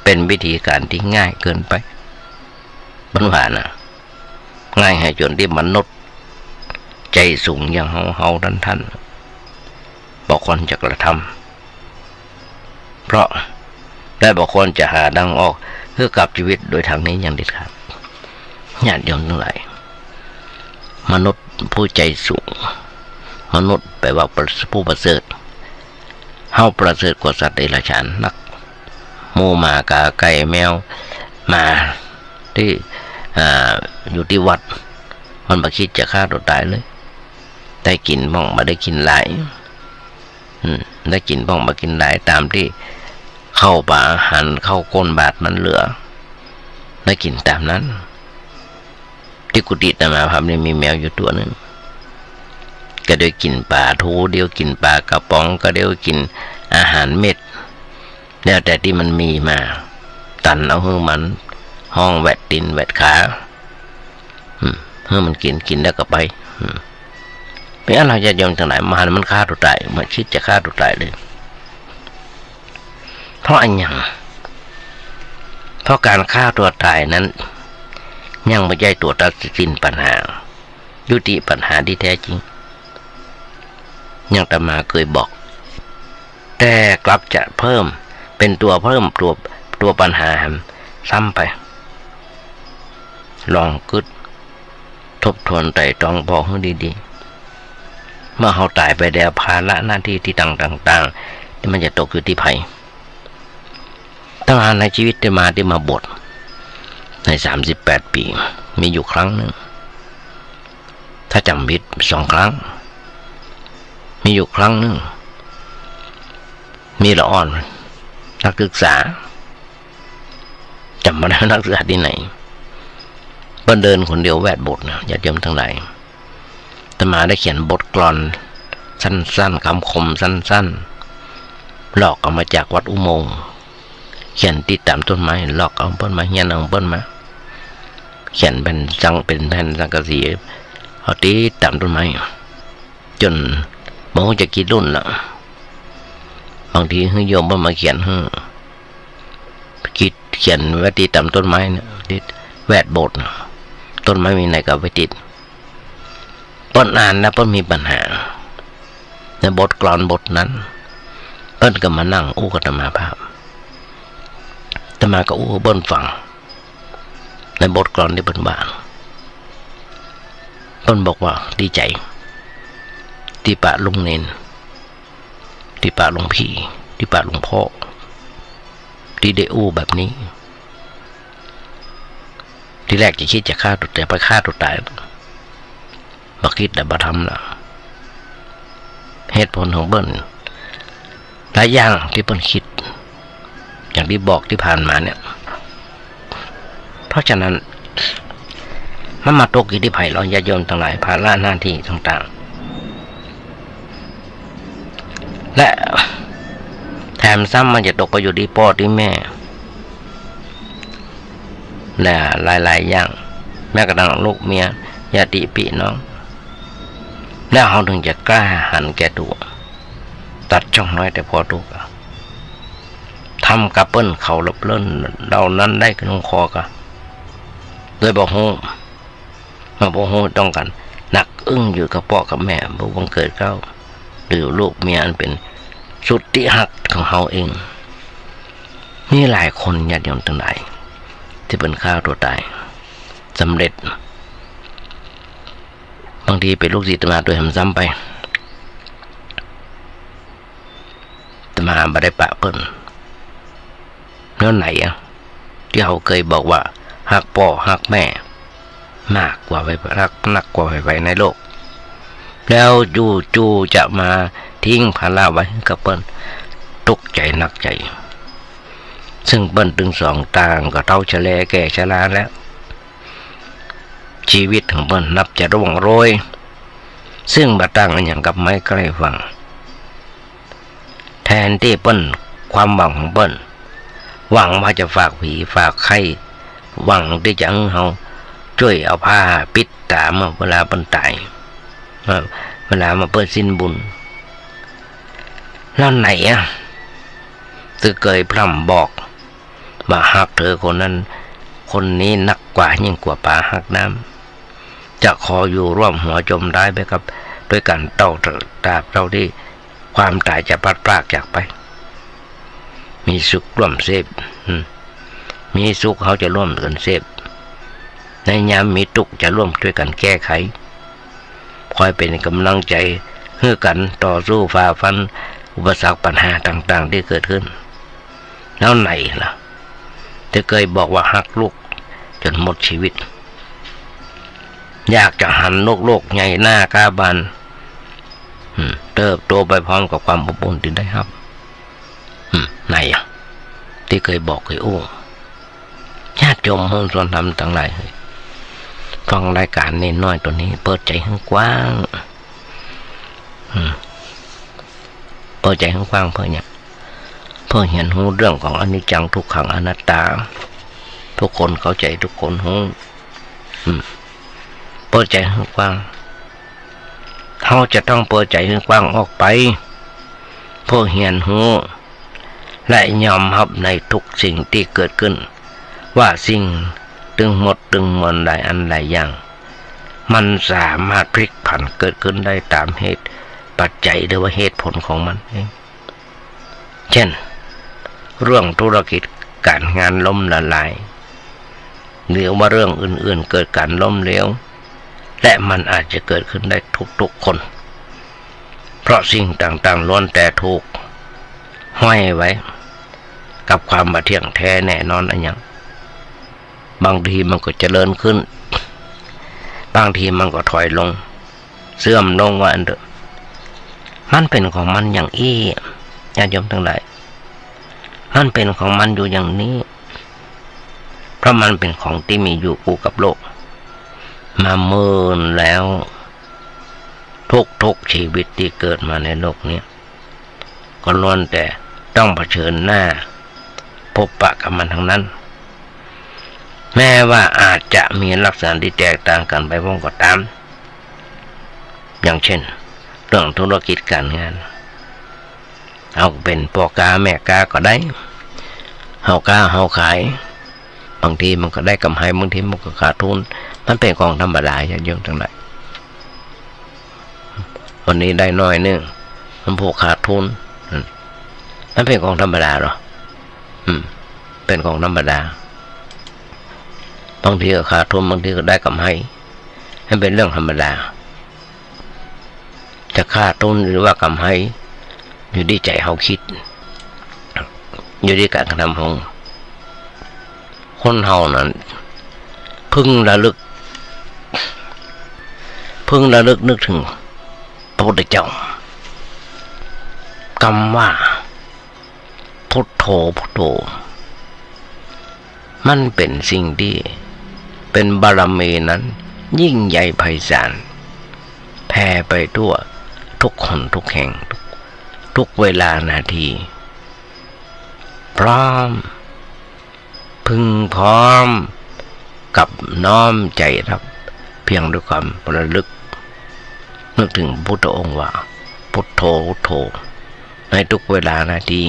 เป๋นวิธีก๋านตี้ง่ายเกินไป บ่าว่าน่ะ ง่ายหื้อจ๋นตี้มนุษย์ใจ๋สูงอย่างเฮาๆ ต้านๆ บ่ควรจะกระทำ เพราะ และบ่ควรจะหาตางออกหื้อกับจีวิตโดยตางนี้อย่างเด็ดขาด ญาติโยมตังหลาย มนุษย์ผู้ใจ๋สูง มนุษย์แป๋ว่าประ ผู้ประเสริฐ เฮาประเสริฐกว่าสัตว์เดรัจฉานนัก หมูหมากาไก่แมวหมาตี้ อ่า อยู่ตี้วัด มันบ่กึ๊ดจะฆ่าตั๋วต๋ายเลย ได้กิ๋นบ้าง บ่ได้กิ๋นหลาย อืม ได้กิ๋นบ้าง บ่กิ๋นหลาย ต๋ามตี้เข้าป๋าอาหาร เข้าก้นบาตรมันเหลือ ได้กิ๋นต๋ามนั้น ตี้กุฏิอาตมาภาพนี่มีแมวอยู่ตั๋วนึ่ง ก็เดี๋ยวกิ๋นป๋าทู เดี๋ยวกิ๋นป๋ากระป๋อง ก็เดี๋ยวกิ๋นอาหารเม็ด แล้วแต่ตี้มันมีมา ตันเอาหื้อมัน ฮ้องแหวดตี๋นแหวดขา อืม หื้อมันกิ๋น กิ๋นแล้วก็ไป อืม เป๋นอันเฮาญาติโยมตังหลาย บ่าหันมันฆ่าตั๋วต๋าย บ่กึ๊ดจะฆ่าตั๋วต๋ายเลย เพราะอะหยัง เพราะก๋านฆ่าตั๋วต๋ายนั้น ยังบ่ใจ้ตั๋วตัดสินปัญหา ยุติปัญหาตี้แท้จริง อย่างอาตมาเกยบอก แต่กลับจะเพิ่ม เป๋นตั๋วเพิ่มตั๋ว ตั๋วปัญหาแหมซ้ำไป ลองกึ๊ด ทบทวนไตร่ตรองผ่อหื้อดีๆ เมื่อเฮาต๋ายไปแล้ว ภาระหน้าตี้ตี้ต่างๆ ตี้มันจะตกอยู่ตี้ใผ ตังหากในจีวิตตี้มา ตี้มาบวช ในสามสิบแปดปี๋ มีอยู่ครั้งนึ่ง ถ้าจ๋ำผิดสองครั้ง มีอยู่ครั้งนึ่ง มีละอ่อน นักศึกษา จ๋ำบ่ได้นักศึกษาตี้ไหน เปิ้นเดินคนเดียวแวดโบสถ์นะ ญาติโยมตังหลาย อาตมาได้เขียนบทกลอนสั้นๆ กำคมสั้นๆ ลอกเอามาจากวัดอุโมงค์ เขียนติดต๋ามต้นไม้ ลอกเอาเปิ้นมา เฮียนเอาเปิ้นมา เขียนเป๋นสัง เป๋นแผ่นสังกะสี เอาติดต๋ามต้นไม้ จ๋นบ่ฮู้จะกี่รุ่นละ บางทีหื้อโยมเปิ้นมาเขียนหื้อ ติด เขียนไว้ติดต๋ามต้นไม้เนี่ย ติดแวดโบสถ์น่ะ ต้นไม้มีไหนก็เอาไปติด เปิ้นอ่านแล้วเปิ้นมีปัญหา ในบทกลอนบทนั้น เปิ้นก็มานั่งอู้กับอาตมาภาพ อาตมาก็อู้หื้อเปิ้นฟัง ในบทกลอนตี้เปิ้นว่า เปิ้นบอกว่าดีใจ๋ ตี้ปะลุงเณร ตี้ปะหลวงพี่ ตี้ปะหลวงพ่อ ตี้ได้อู้แบบนี้ ตี้แรกจะกึ๊ดจะฆ่าตั๋ว จะไปฆ่าตั๋วต๋าย บ่กึ๊ดและบ่ทำละ เหตุผลของเปิ้น หลายอย่างตี้เปิ้นกึ๊ด อย่างตี้บอกตี้ผ่านมาเนี่ย เพราะฉะนั้น มันมาตกอยู่ตี้ใผลอ ญาติโยมตังหลาย ภาระหน้าตี้ต่างๆ และแถมซ้ำมันจะตกไปอยู่ตี้ป้อตี้แม่ และหลายๆ อย่าง แม้กระทั่งลูกเมีย ญาติปี้น้อง แล้วเฮาเถิงจะกล้าหันแก่ตั๋ว ตัดจ้องน้อยแต่ปอตั๋ว ทำกับเปิ้นเขาเลิบเล่นเหล่านั้นได้ลงคอก่อ โดยบ่ฮู้ มาบ่ฮู้ต้องกั๋น หนักอึ้งอยู่กับป้อกับแม่ ผู้บังเกิดเกล้า หรือลูกเมียอันเป๋นสุดตี้ฮักของเฮาเอง มีหลายคนญาติโยมตังหลาย ตี้เปิ้นฆ่าตั๋วต๋ายสำเร็จ บางทีเป๋นลูกศิษย์อาตมาตวยหำซ้ำไป อาตมาบ่ได้ปะเปิ้น แล้วไหนอะ ตี้เฮาเกยบอกว่าฮักป้อฮักแม่มากกว่าใผๆ ฮักนักกว่าใผๆ ในโลก แล้วจู่ๆ จะมาทิ้งภาระไว้หื้อกับเปิ้น ตุ๊กใจ๋หนักใจ๋ ซึ่งเปิ้นตึงสองต่างก็เฒ่าชะแลแก่ชราแล้ว ชีวิตของเปิ้นนับจะร่วงโรย ซึ่งบ่ต่างอะหยังกับไม้ใกล้ฝั่ง แทนตี้เปิ้น ความหวังของเปิ้น หวังว่าจะฝากผีฝากไข้ หวังตี้จะหื้อเฮาจ้วยเอาผ้าปิดต๋าเมื่อเวลาเปิ้นต๋าย เวลาเมื่อเปิ้นสิ้นบุญ แล้วไหนอะ ตี้เกยพร่ำบอก ว่าฮักเธอคนนั้น คนนี้นักกว่ายิ่งกว่าป๋าฮักน้ำ จะขออยู่ร่วมหัวจมต๋ายไปกับ ตวยกั๋นเต้า ตราบเต้าตี้ความต๋ายจะพลัดพรากจากไป มีสุขร่วมเสพ อืม มีสุขเฮาจะร่วมกั๋นเสพ ในยามมีตุ๊กจะร่วมตวยกั๋นแก้ไข คอยเป๋นก๋ำลังใจ๋หื้อกั๋นต่อสู้ฝ่าฟันอุปสรรคปัญหาต่างๆ ตี้เกิดขึ้น แล้วไหนล่ะ ตี้เกยบอกว่าฮักลูกจ๋นหมดชีวิต อยากจะหันลูกๆ ใหญ่หน้าก้าบาน อืม เติบโตไปพร้อมกับความอบอุ่นตี้ได้ฮับ อืม ไหนอะ ตี้เกยบอกเกยอู้ ญาติโยมฮู้ส่วนธรรมตังหลาย ฟังรายก๋านเณรน้อยตั๋วนี้ เปิดใจ๋หื้อกว้าง อืม เปิดใจ๋หื้อกว้างเปื้อหยัง เปื้อเฮียนฮู้เรื่องของอนิจจังทุกขังอนัตตา ทุกคนเข้าใจ๋ ทุกคนฮู้ อืม เปิดใจ๋หื้อกว้าง เฮาจะต้องเปิดใจ๋หื้อกว้างออกไป เปื้อเฮียนฮู้ และยอมฮับในทุกสิ่งตี้เกิดขึ้น ว่าสิ่งตึงหมดตึงมวลหลายอันหลายอย่าง มันสามารถพลิกผันเกิดขึ้นได้ต๋ามเหตุปัจจัยหรือว่าเหตุผลของมันเอง เช่น เรื่องธุรกิจก๋านงานล้มละลาย หรือว่าเรื่องอื่นๆ เกิดก๋านล้มเหลว และมันอาจจะเกิดขึ้นได้ทุกๆ คน เพราะสิ่งต่างๆ ล้วนแต่ถูกห้อยไว้กับความบ่เที่ยงแท้แน่นอนอะหยัง บางทีมันก็เจริญขึ้น บางทีมันก็ถอยลง เสื่อมลง ว่าอั้นเถอะ มันเป๋นของมันอย่างอี้ ญาติโยมตังหลาย มันเป๋นของมันอยู่อย่างนี้ เพราะมันเป๋นของตี้มีอยู่กู้กับโลก มาเมินแล้ว ทุกๆ ชีวิตตี้เกิดมาในโลกนี้ ก็ล้วนแต่ต้องเผชิญหน้า พบปะกับมันทั้งนั้น แม้ว่าอาจจะมีลักษณะตี้แตกต่างกั๋นไปบ้างก็ต๋าม อย่างเช่น เรื่องธุรกิจก๋านงาน เฮาเป๋นป้อก๊าแม่ก๊าก็ได้ เฮาก๊าเฮาขาย บางทีมันก็ได้ก๋ำไร บางทีมันก็ขาดทุน มันเป๋นของธรรมดา ญาติโยมตังหลาย วันนี้ได้น้อยนึ่ง วันพูดขาดทุน อืม มันเป๋นของธรรมดาเหรอ อืม เป๋นของธรรมดา บางทีก็ขาดทุน บางทีก็ได้ก๋ำไร มันเป๋นเรื่องธรรมดา จะขาดทุนหรือว่าก๋ำไร อยู่ตี้ใจ๋เฮาคิด อยู่ตี้ก๋านกระทำของคนเฮานั้น พึงระลึก พึงระลึกนึกเถิงพระพุทธเจ้า กำว่า พุทโธ พุทโธ มันเป๋นสิ่งตี้เป๋นบารมีนั้นยิ่งใหญ่ไพศาล แผ่ไปทั่วทุกหนทุกแห่ง ทุก ทุกเวลานาที พร้อม พึงพร้อมกับน้อมใจ๋รับ เพียงด้วยความระลึก นึกเถิงพระพุทธองค์ว่า พุทโธ พุทโธ ในทุกเวลานาที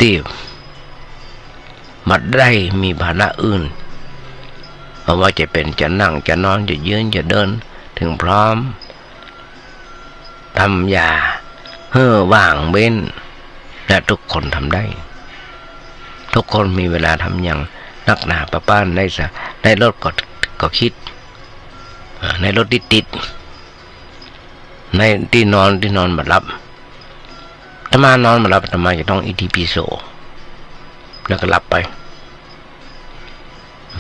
ตี้บ่ได้มีภาระอื่น บ่ว่าจะเป๋นจะนั่งจะนอนจะยืนจะเดิน เถิงพร้อม ทำอย่าหื้อว่างเว้น และทุกคนทำได้ ทุกคนมีเวลาทำหยังนักหนา ป้อๆ ในสะ ในรถก็ ก็คิด อ่า ในรถติดๆ ในตี้นอน ตี้นอนบ่หลับ อาตมานอนบ่หลับ อาตมาจะต้องอิติปิโส แล้วก็หลับไป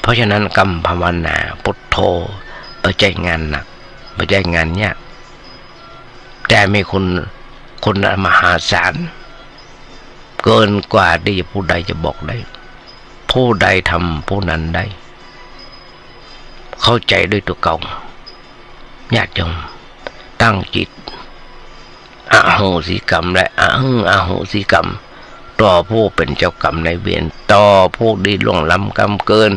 เพราะฉะนั้นกำภาวนาพุทโธ บ่ใจ้งานหนัก บ่ใจ้งานยาก แต่มีคุณ คุณมหาศาล เกินกว่าตี้จะผู้ใดจะบอกได้ ผู้ใดทำผู้นั้นได้ เข้าใจ๋ด้วยตั๋วเก่า ญาติโยม ตั้งจิต อโหสิกรรม และอะหังอโหสิกรรม ต่อผู้เป๋นเจ้ากรรมนายเวร ต่อผู้ตี้ล่วงล้ำกำเกิน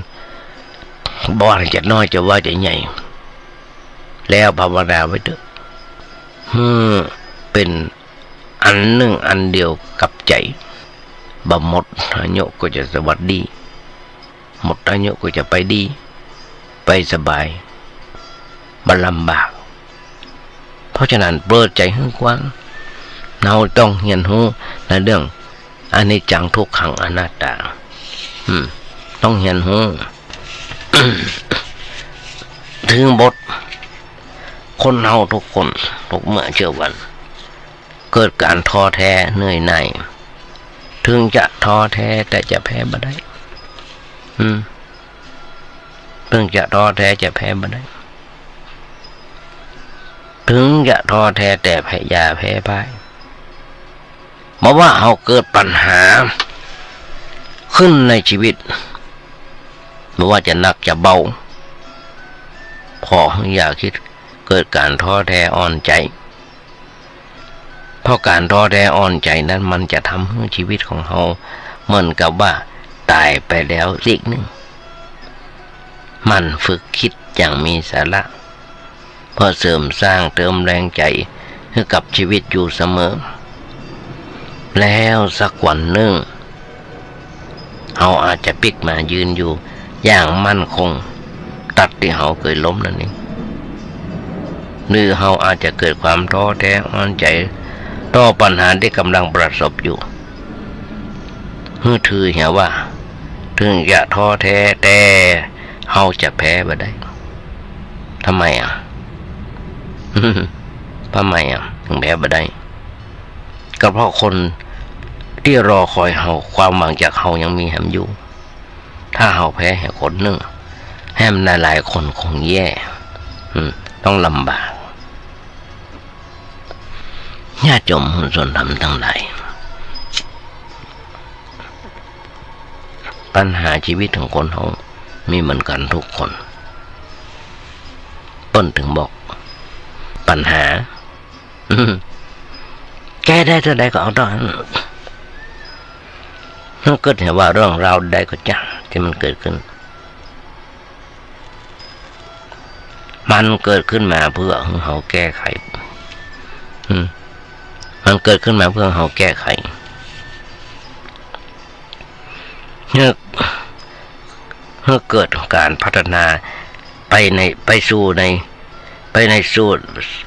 บ่ว่าจะน้อยจะว่าจะใหญ่ แล้วภาวนาไว้เต๊อะ หื้อเป๋นอันนึ่งอันเดียวกับใจ๋ บ่หมดอายุก็จะสวัสดี หมดอายุก็จะไปดี ไปสบาย บ่ลำบาก เพราะฉะนั้นเปิดใจ๋หื้อกว้าง เฮาต้องเฮียนฮู้ในเรื่องอนิจจังทุกขังอนัตตา อืม ต้องเฮียนฮู้ เถิงบท คนเฮาทุกคน ทุกเมื่อเช้าวัน เกิดก๋านท้อแท้เหนื่อยหน่าย เถิงจะท้อแท้แต่จะแพ้บ่ได้ อืม เถิงจะท้อแท้จะแพ้บ่ได้ เถิงจะท้อแท้แต่แพ้ อย่าแพ้พ่าย บ่ว่าเฮาเกิดปัญหาขึ้นในชีวิต บ่ว่าจะหนักจะเบา ขอหื้ออย่าคิดเกิดก๋านท้อแท้อ่อนใจ๋ เพราะก๋านท้อแท้อ่อนใจ๋นั้นมันจะทำหื้อชีวิตของเฮาเหมือนกับว่าต๋ายไปแล้วซีกนึ่ง หมั่นฝึกคิดอย่างมีสาระ เพื่อเสริมสร้างเติมแรงใจ๋หื้อกับชีวิตอยู่เสมอ แล้วสักวันนึ่ง เฮาอาจจะปิ๊กมายืนอยู่อย่างมั่นคง ตั๊ดตี้เฮาเกยล้มนั่นเอง หรือเฮาอาจจะเกิดความท้อแท้อ่อนใจ๋ต่อปัญหาตี้ก่ำลังประสบอยู่ หื้อถือเหียว่า เถิงจะท้อแท้แต่เฮาจะแพ้บ่ได้ ทำไมอะ ทำไมอะ เถิงแพ้บ่ได้ ก็เพราะคนตี้รอคอยเฮา ความหวังจากเฮายังมีแหมอยู่ ถ้าเฮาแผ่ให้คนนึ่ง แหมหลายๆ คนคงแย่ อืม ต้องลำบาก ญาติโยมส่วนธรรมตังหลาย ปัญหาชีวิตของคนเฮามีเหมือนกั๋นทุกคน เปิ้นถึงบอก ปัญหา อืม แก้ได้เต้าใดก็เอาเต้าหั้น เฮาเกิดหันว่าเรื่องราวใดก็จ้างตี้มันเกิดขึ้น มันเกิดขึ้นมาเปื้อหื้อเฮาแก้ไข อืม มันเกิดขึ้นมาเปื้อหื้อเฮาแก้ไข หื้อ หื้อเกิดก๋านพัฒนาไปใน ไปสู่ใน ไปในสู่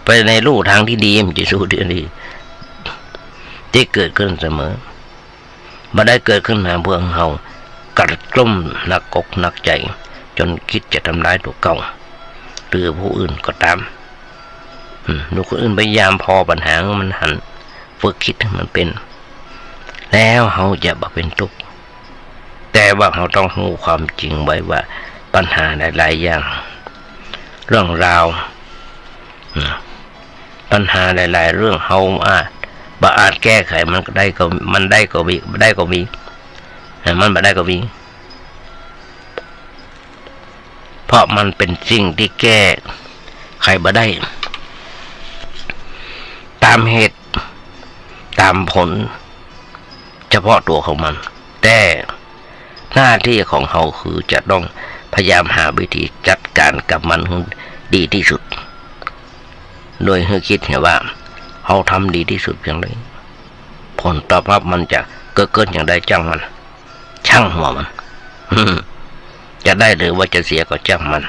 ไปในลู่ตางตี้ดี มันจะสู่ตี้ดี ตี้เกิดขึ้นเสมอ บ่ได้เกิดขึ้นมาเปื้อหื้อเฮากระกลุ้มหนักอกหนักใจ๋ จ๋นกึ๊ดจะทำร้ายตั๋วเก่า หรือผู้อื่นก็ต๋าม อืม ลูกคนอื่นพยายามผ่อปัญหาหื้อมันหัน ฝึกกึ๊ดหื้อมันเป๋น แล้วเฮาจะบ่เป๋นตุ๊กข์ แต่ว่าเฮาต้องฮู้ความจริงไว้ว่าปัญหาหลายๆ อย่าง เรื่องราว อืม ปัญหาหลายๆ เรื่องเฮาอาจ บ่อาจแก้ไขมันได้ก็ มันได้ก็มี บ่ได้ก็มี อ่า มันบ่ได้ก็มี เพราะมันเป๋นสิ่งตี้แก้ไขบ่ได้ ต๋ามเหตุ ต๋ามผล เฉพาะตั๋วของมัน แต่หน้าตี้ของเฮาคือจะต้องพยายามหาวิธีจัดก๋านกับมันหื้อดีตี้สุด โดยหื้อกึ๊ดหันว่าเฮาทำดีตี้สุดเปียงใด ผลตอบฮับมันจะเกิดเกินอย่างใดจ้างมัน ช่างหัวมัน จะได้หรือว่าจะเสียก็จ้างมัน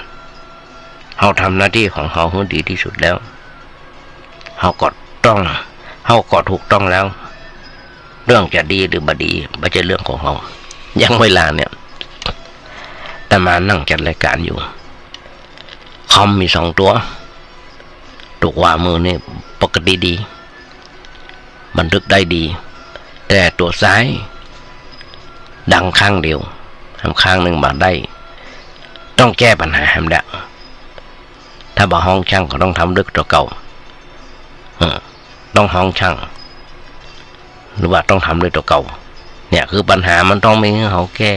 เฮาทำหน้าตี้ของเฮาหื้อดีตี้สุดแล้ว เฮาก็ต้อง เฮาก็ถูกต้องแล้ว เรื่องจะดีหรือบ่ดี บ่ใจ้เรื่องของเฮา อย่างเวลาเนี่ย อาตมานั่งจัดรายก๋านอยู่ คอมมีสองตั๋ว ตั๋วขวามือนี่ปกติดี บันทึกได้ดี แต่ตั๋วซ้ายดังข้างเดียว แหมข้างนึ่งบ่ได้ ต้องแก้ปัญหาแหมละ ถ้าบ่ฮ้องช่างก็ต้องทำด้วยตั๋วเก่า เออ ต้องฮ้องช่าง หรือว่าต้องทำด้วยตั๋วเก่า เนี่ยคือปัญหามันต้องมีหื้อเฮาแก้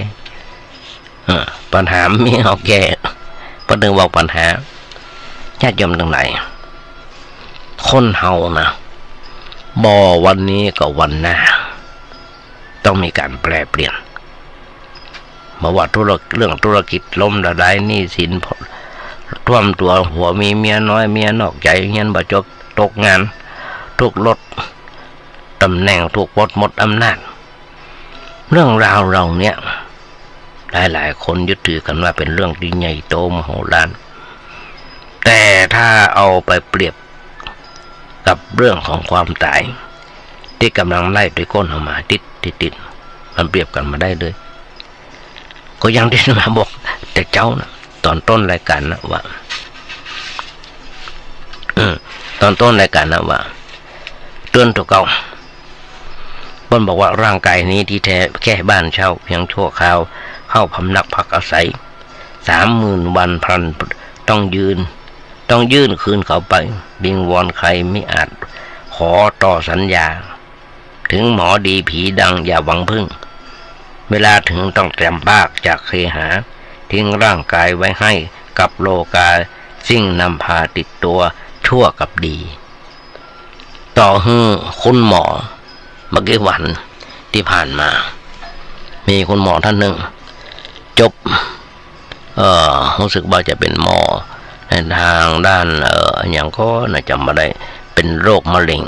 เออ ปัญหามันมีหื้อเฮาแก้ เปิ้นถึงบอกปัญหา ญาติโยมตังหลาย คนเฮานะ บ่วันนี้ก็วันหน้า ต้องมีก๋านแปรเปลี่ยน บ่ว่าธุร- เรื่องธุรกิจล้มละลาย หนี้สินท่วมตั๋ว ผัวมีเมียน้อย เมียนอกใจ๋ เฮียนบ่จบ ตกงาน ถูกลดตำแหน่ง ถูกปลด หมดอำนาจ เรื่องราวเหล่าเนี้ย หลายๆ คนยึดถือกั๋นว่าเป๋นเรื่องตี้ใหญ่โตมโหฬาร แต่ถ้าเอาไปเปรียบกับเรื่องของความต๋าย ตี้ก่ำลังไล่ตวยก้นเฮามาติดๆ มันเปรียบกั๋นบ่ได้เลย ก็อย่างตี้อาตมาบอกแต่เจ๊านะ ต๋อนต้นรายก๋านนะว่า อืม ต๋อนต้นรายก๋านนะว่า เตื๋อนตั๋วเก่า เปิ้นบอกว่าร่างก๋ายนี้ตี้แต๊แค่บ้านเช่าเปียงชั่วคราว เข้าพำนักพักอาศัย สามหมื่นวันพลันต้องยื่น ต้องยื่นคืนเขาไป วิงวอนใครมิอาจขอต่อสัญญา ถึงหมอดีผีดังอย่าหวังพึ่ง เวลาถึงต้องเตรียมพรากจากเคหา ทิ้งร่างก๋ายไว้ให้กับโลกา สิ่งนำพาติดตั๋วชั่วกับดี ต่อหื้อคุณหมอ บ่กี่วันตี้ผ่านมา มีคุณหมอต้านนึ่ง จบ เอ่อ ฮู้สึกว่าจะเป๋นหมอในตางด้าน เอ่อ อะหยังก่อนะ จ๋ำบ่ได้ เป๋นโรคมะเร็ง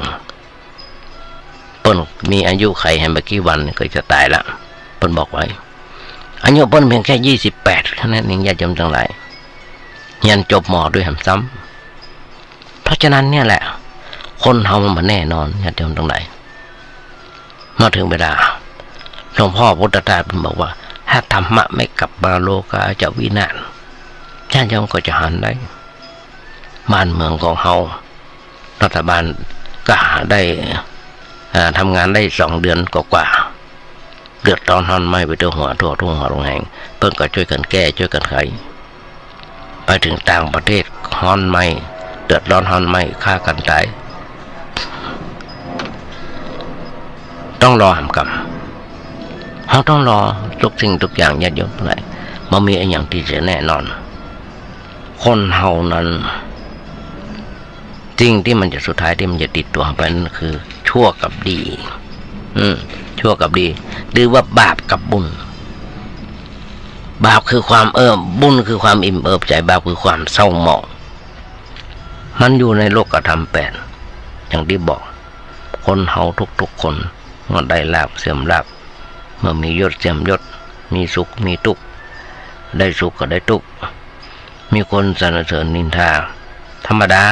เปิ้นมีอายุขัยแหมบ่กี่วันก็จะต๋ายละ เปิ้นบอกไว้ อายุเปิ้นเปียงแค่ยี่สิบแปดแค่นั้นเอง ญาติโยมตังหลาย เฮียนจบหมอตวยแหมซ้ำ เพราะฉะนั้นเนี่ยแหละ คนเฮามันบ่แน่นอน ญาติโยมตังหลาย มาถึงเวลา หลวงพ่อพุทธทาสเปิ้นบอกว่า ถ้าธรรมะไม่กลับมา โลกาจะวินาศ ญาติโยมก็จะหันได้ บ้านเมืองของเฮา รัฐบาลก็หาได้ อ่า ทำงานได้สองเดือนกว่า เดือดร้อนฮ้อนไหม้ไปทั่วหัว ทั่วทุ่งหัวลงแหง เปิ้นก็จ้วยกั๋นแก้ จ้วยกั๋นไข ไปเถิงต่างประเทศฮ้อนไหม้ เดือดร้อนฮ้อนไหม้ ฆ่ากั๋นต๋าย ต้องรอหำกำ เฮาต้องรอ ทุกสิ่งทุกอย่าง ญาติโยมตังหลาย บ่มีอะหยังตี้จะแน่นอน คนเฮานั้น สิ่งตี้มันจะสุดท้ายตี้มันจะติดตั๋วไปนั้นคือ ชั่วกับดี อืม ชั่วกับดี หรือว่าบาปกับบุญ บาปคือความเอิบ บุญคือความอิ่มเอิบใจ๋ บาปคือความเศร้าหมอง มันอยู่ในโลกธรรมแปด อย่างตี้บอก คนเฮาทุกๆ คน เมื่อได้ลาภเสื่อมลาภ เมื่อมียศเสื่อมยศ มีสุขมีตุ๊กข์ ได้สุขก็ได้ตุ๊กข์ มีคนสรรเสริญนินทา ธรรมดา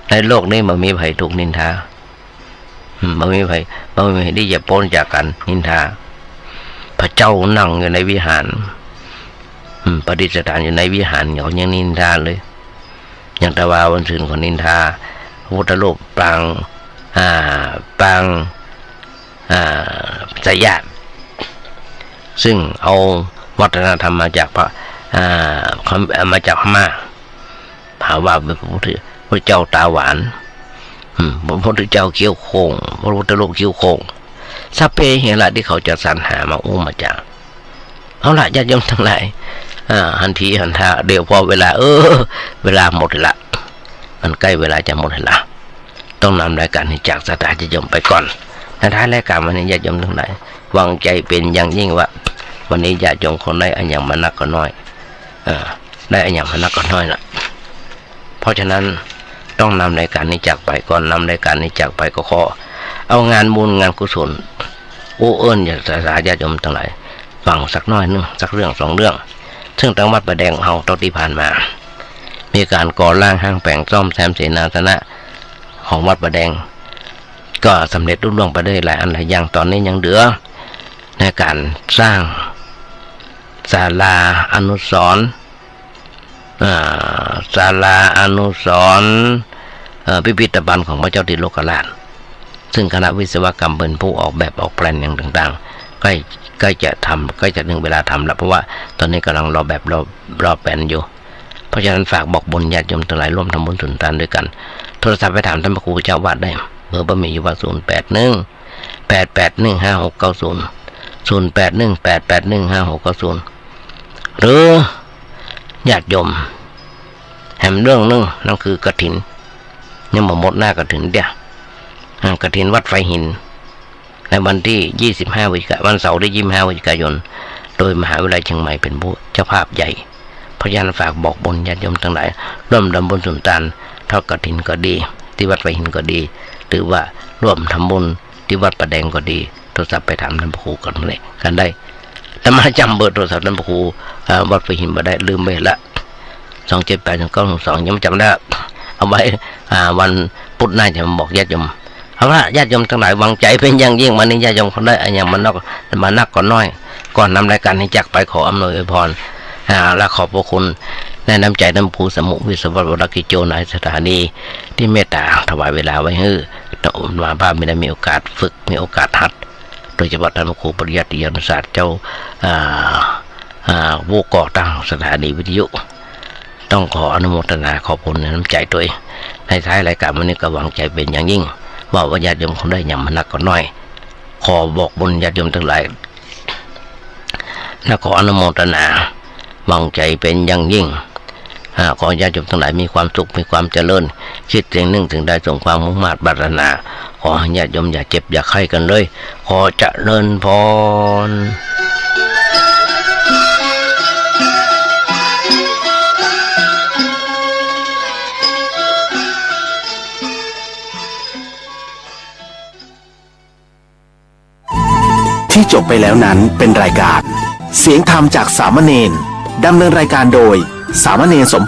ในโลกนี้บ่มีใผถูกนินทา อืม บ่มีใผ บ่มีใผตี้จะป๊นจากก๋านนินทา พระเจ้านั่งอยู่ในวิหาร อืม ประดิษฐานอยู่ในวิหาร เขายังนินทาเลย อย่างตะวาวันซืนเขานินทา พระพุทธรูปปาง อ่า ปาง อ่า ไสยะ ซึ่งเอาวัฒนธรรมมาจากพระ อ่า คำ มาจากพม่า หาว่าเป๋นพระพุทธ พระเจ้าต๋าหวาน อืม พระพุทธเจ้าคิ้วโค้ง พระพุทธรูปคิ้วโค้ง สัพเพเหระ ตี้เขาจะสรรหามาอู้มาจ๋า เอาละ ญาติโยมตังหลาย อ่า หันทีหันทา เดี๋ยวพอเวลา เออ เวลาหมดละ มันใก้เวลาจะหมดละ ต้องนำรายก๋านนี้จากศรัทธาญาติโยมไปก่อน ในท้ายรายก๋านวันนี้ ญาติโยมตังหลาย หวังใจ๋เป๋นอย่างยิ่งว่า วันนี้ญาติโยมคงได้อะหยังมานักก็น้อย เออ ได้อะหยังมานักก็น้อยละ เพราะฉะนั้นต้องนำรายก๋านนี้จากไป ก่อนนำรายก๋านนี้จากไปก็ขอเอางานบุญงานกุศล อู้เอิ้นศรัทธาญาติโยมตังหลาย ฟังสักหน้อยนึ่ง สักเรื่องสองเรื่อง ซึ่งตางวัดป่าแดงเฮาเต้าตี้ผ่านมา มีก๋านก่อล้างห้างแป๋งซ่อมแซมเสนาสนะของวัดป่าแดง ก็สำเร็จลุล่วงไปได้หลายอันหลายอย่าง ต๋อนนี้ยังเหลือในก๋านสร้างศาลาอนุสรณ์ อ่า ศาลาอนุสรณ์ เอ่อ พิพิธภัณฑ์ของพระเจ้าติโลกราช ซึ่งคณะวิศวกรรมเป๋นผู้ออกแบบออกแปลนอย่างต่างๆ ใก้ ใก้จะทำ ใก้จะเถิงเวลาทำแล้ว เพราะว่าต๋อนนี้ก่ำลังรอแบบ รอ รอแปลนอยู่ เพราะฉะนั้นฝากบอกบุญญาติโยมตังหลายร่วมทำบุญสุนทานด้วยกั๋น โทรศัพท์ไปถามต้านพระครูเจ้าอาวาสได้ เบอร์บ่มีอยู่ว่า ศูนย์แปดหนึ่ง แปดแปดหนึ่ง ห้าหกเก้าศูนย์ ศูนย์แปดหนึ่ง แปดแปดหนึ่ง ห้าหกเก้าศูนย์ หรือญาติโยมแหมเรื่องนึ่ง นั่นคือกฐิน ยังบ่หมดหน้ากฐินเตื้อ อ่า กฐินวัดไฟหิน ในวันตี้ยี่สิบห้าพฤศจิกา วันเสาร์ตี้ยี่สิบห้าพฤศจิกายน โดยมหาวิทยาลัยเชียงใหม่เป๋นผู้เจ้าภาพใหญ่ เพราะฉะนั้นฝากบอกบุญญาติโยมตังหลาย ร่วมทำบุญสุนทานทอดกฐินก็ดี ตี้วัดไฟหินก็ดี หรือว่าร่วมทำบุญตี้วัดป่าแดงก็ดี โทรศัพท์ไปถามต้านพระครูกั๋นได้ กั๋นได้ อาตมาจ๋ำเบอร์โทรศัพท์ต้านพระครู อ่า วัดไฟหินบ่ได้ ลืมไปละ สองเจ็ดแปด หนึ่งเก้าหนึ่งสอง ยังบ่จ๋ำได้ เอาไว้ อ่า วันพุธหน้าจะมาบอกญาติโยม เอาละ ญาติโยมตังหลาย หวังใจ๋เป๋นอย่างยิ่ง วันนี้ญาติโยมคงได้อะหยังมานัก มานักก็น้อย ก่อนนำรายก๋านนี้จากไป ขออำนวยอวยพร อ่า และขอบพระคุณในน้ำใจ๋ต้านพระครูสมุห์ วิศวัตร วรกิจโจ นายสถานี ตี้เมตต๋าถวายเวลาไว้หื้อ ต้องมาบ้าน มีได้มีโอกาสฝึก มีโอกาสหัด โดยเฉพาะต้านพระครูปริยัติยานุศาสตร์เจ้า อ่า อ่า ผู้ก่อตั้งสถานีวิทยุ ต้องขออนุโมทนาขอบคุณในน้ำใจ๋ตวย ในท้ายรายก๋านวันนี้ก็หวังใจ๋เป๋นอย่างยิ่ง ว่า ว่าญาติโยมคงได้อะหยังมานักก็น้อย ขอบอกบุญญาติโยมตังหลาย และขออนุโมทนา หวังใจ๋เป๋นอย่างยิ่ง อ่า ขอญาติโยมตังหลายมีความสุข มีความเจริญ คิดสิ่งนึ่งสิ่งใดสมความมุ่งมาดปรารถนา ขอให้ญาติโยมอย่าเจ็บอย่าไข้กั๋นเลย ขอเจริญพร ที่จบไปแล้วนั้นเป็นรายการเสียงธรรมจากสามเณร ดำเนินรายการโดยสามเณรสม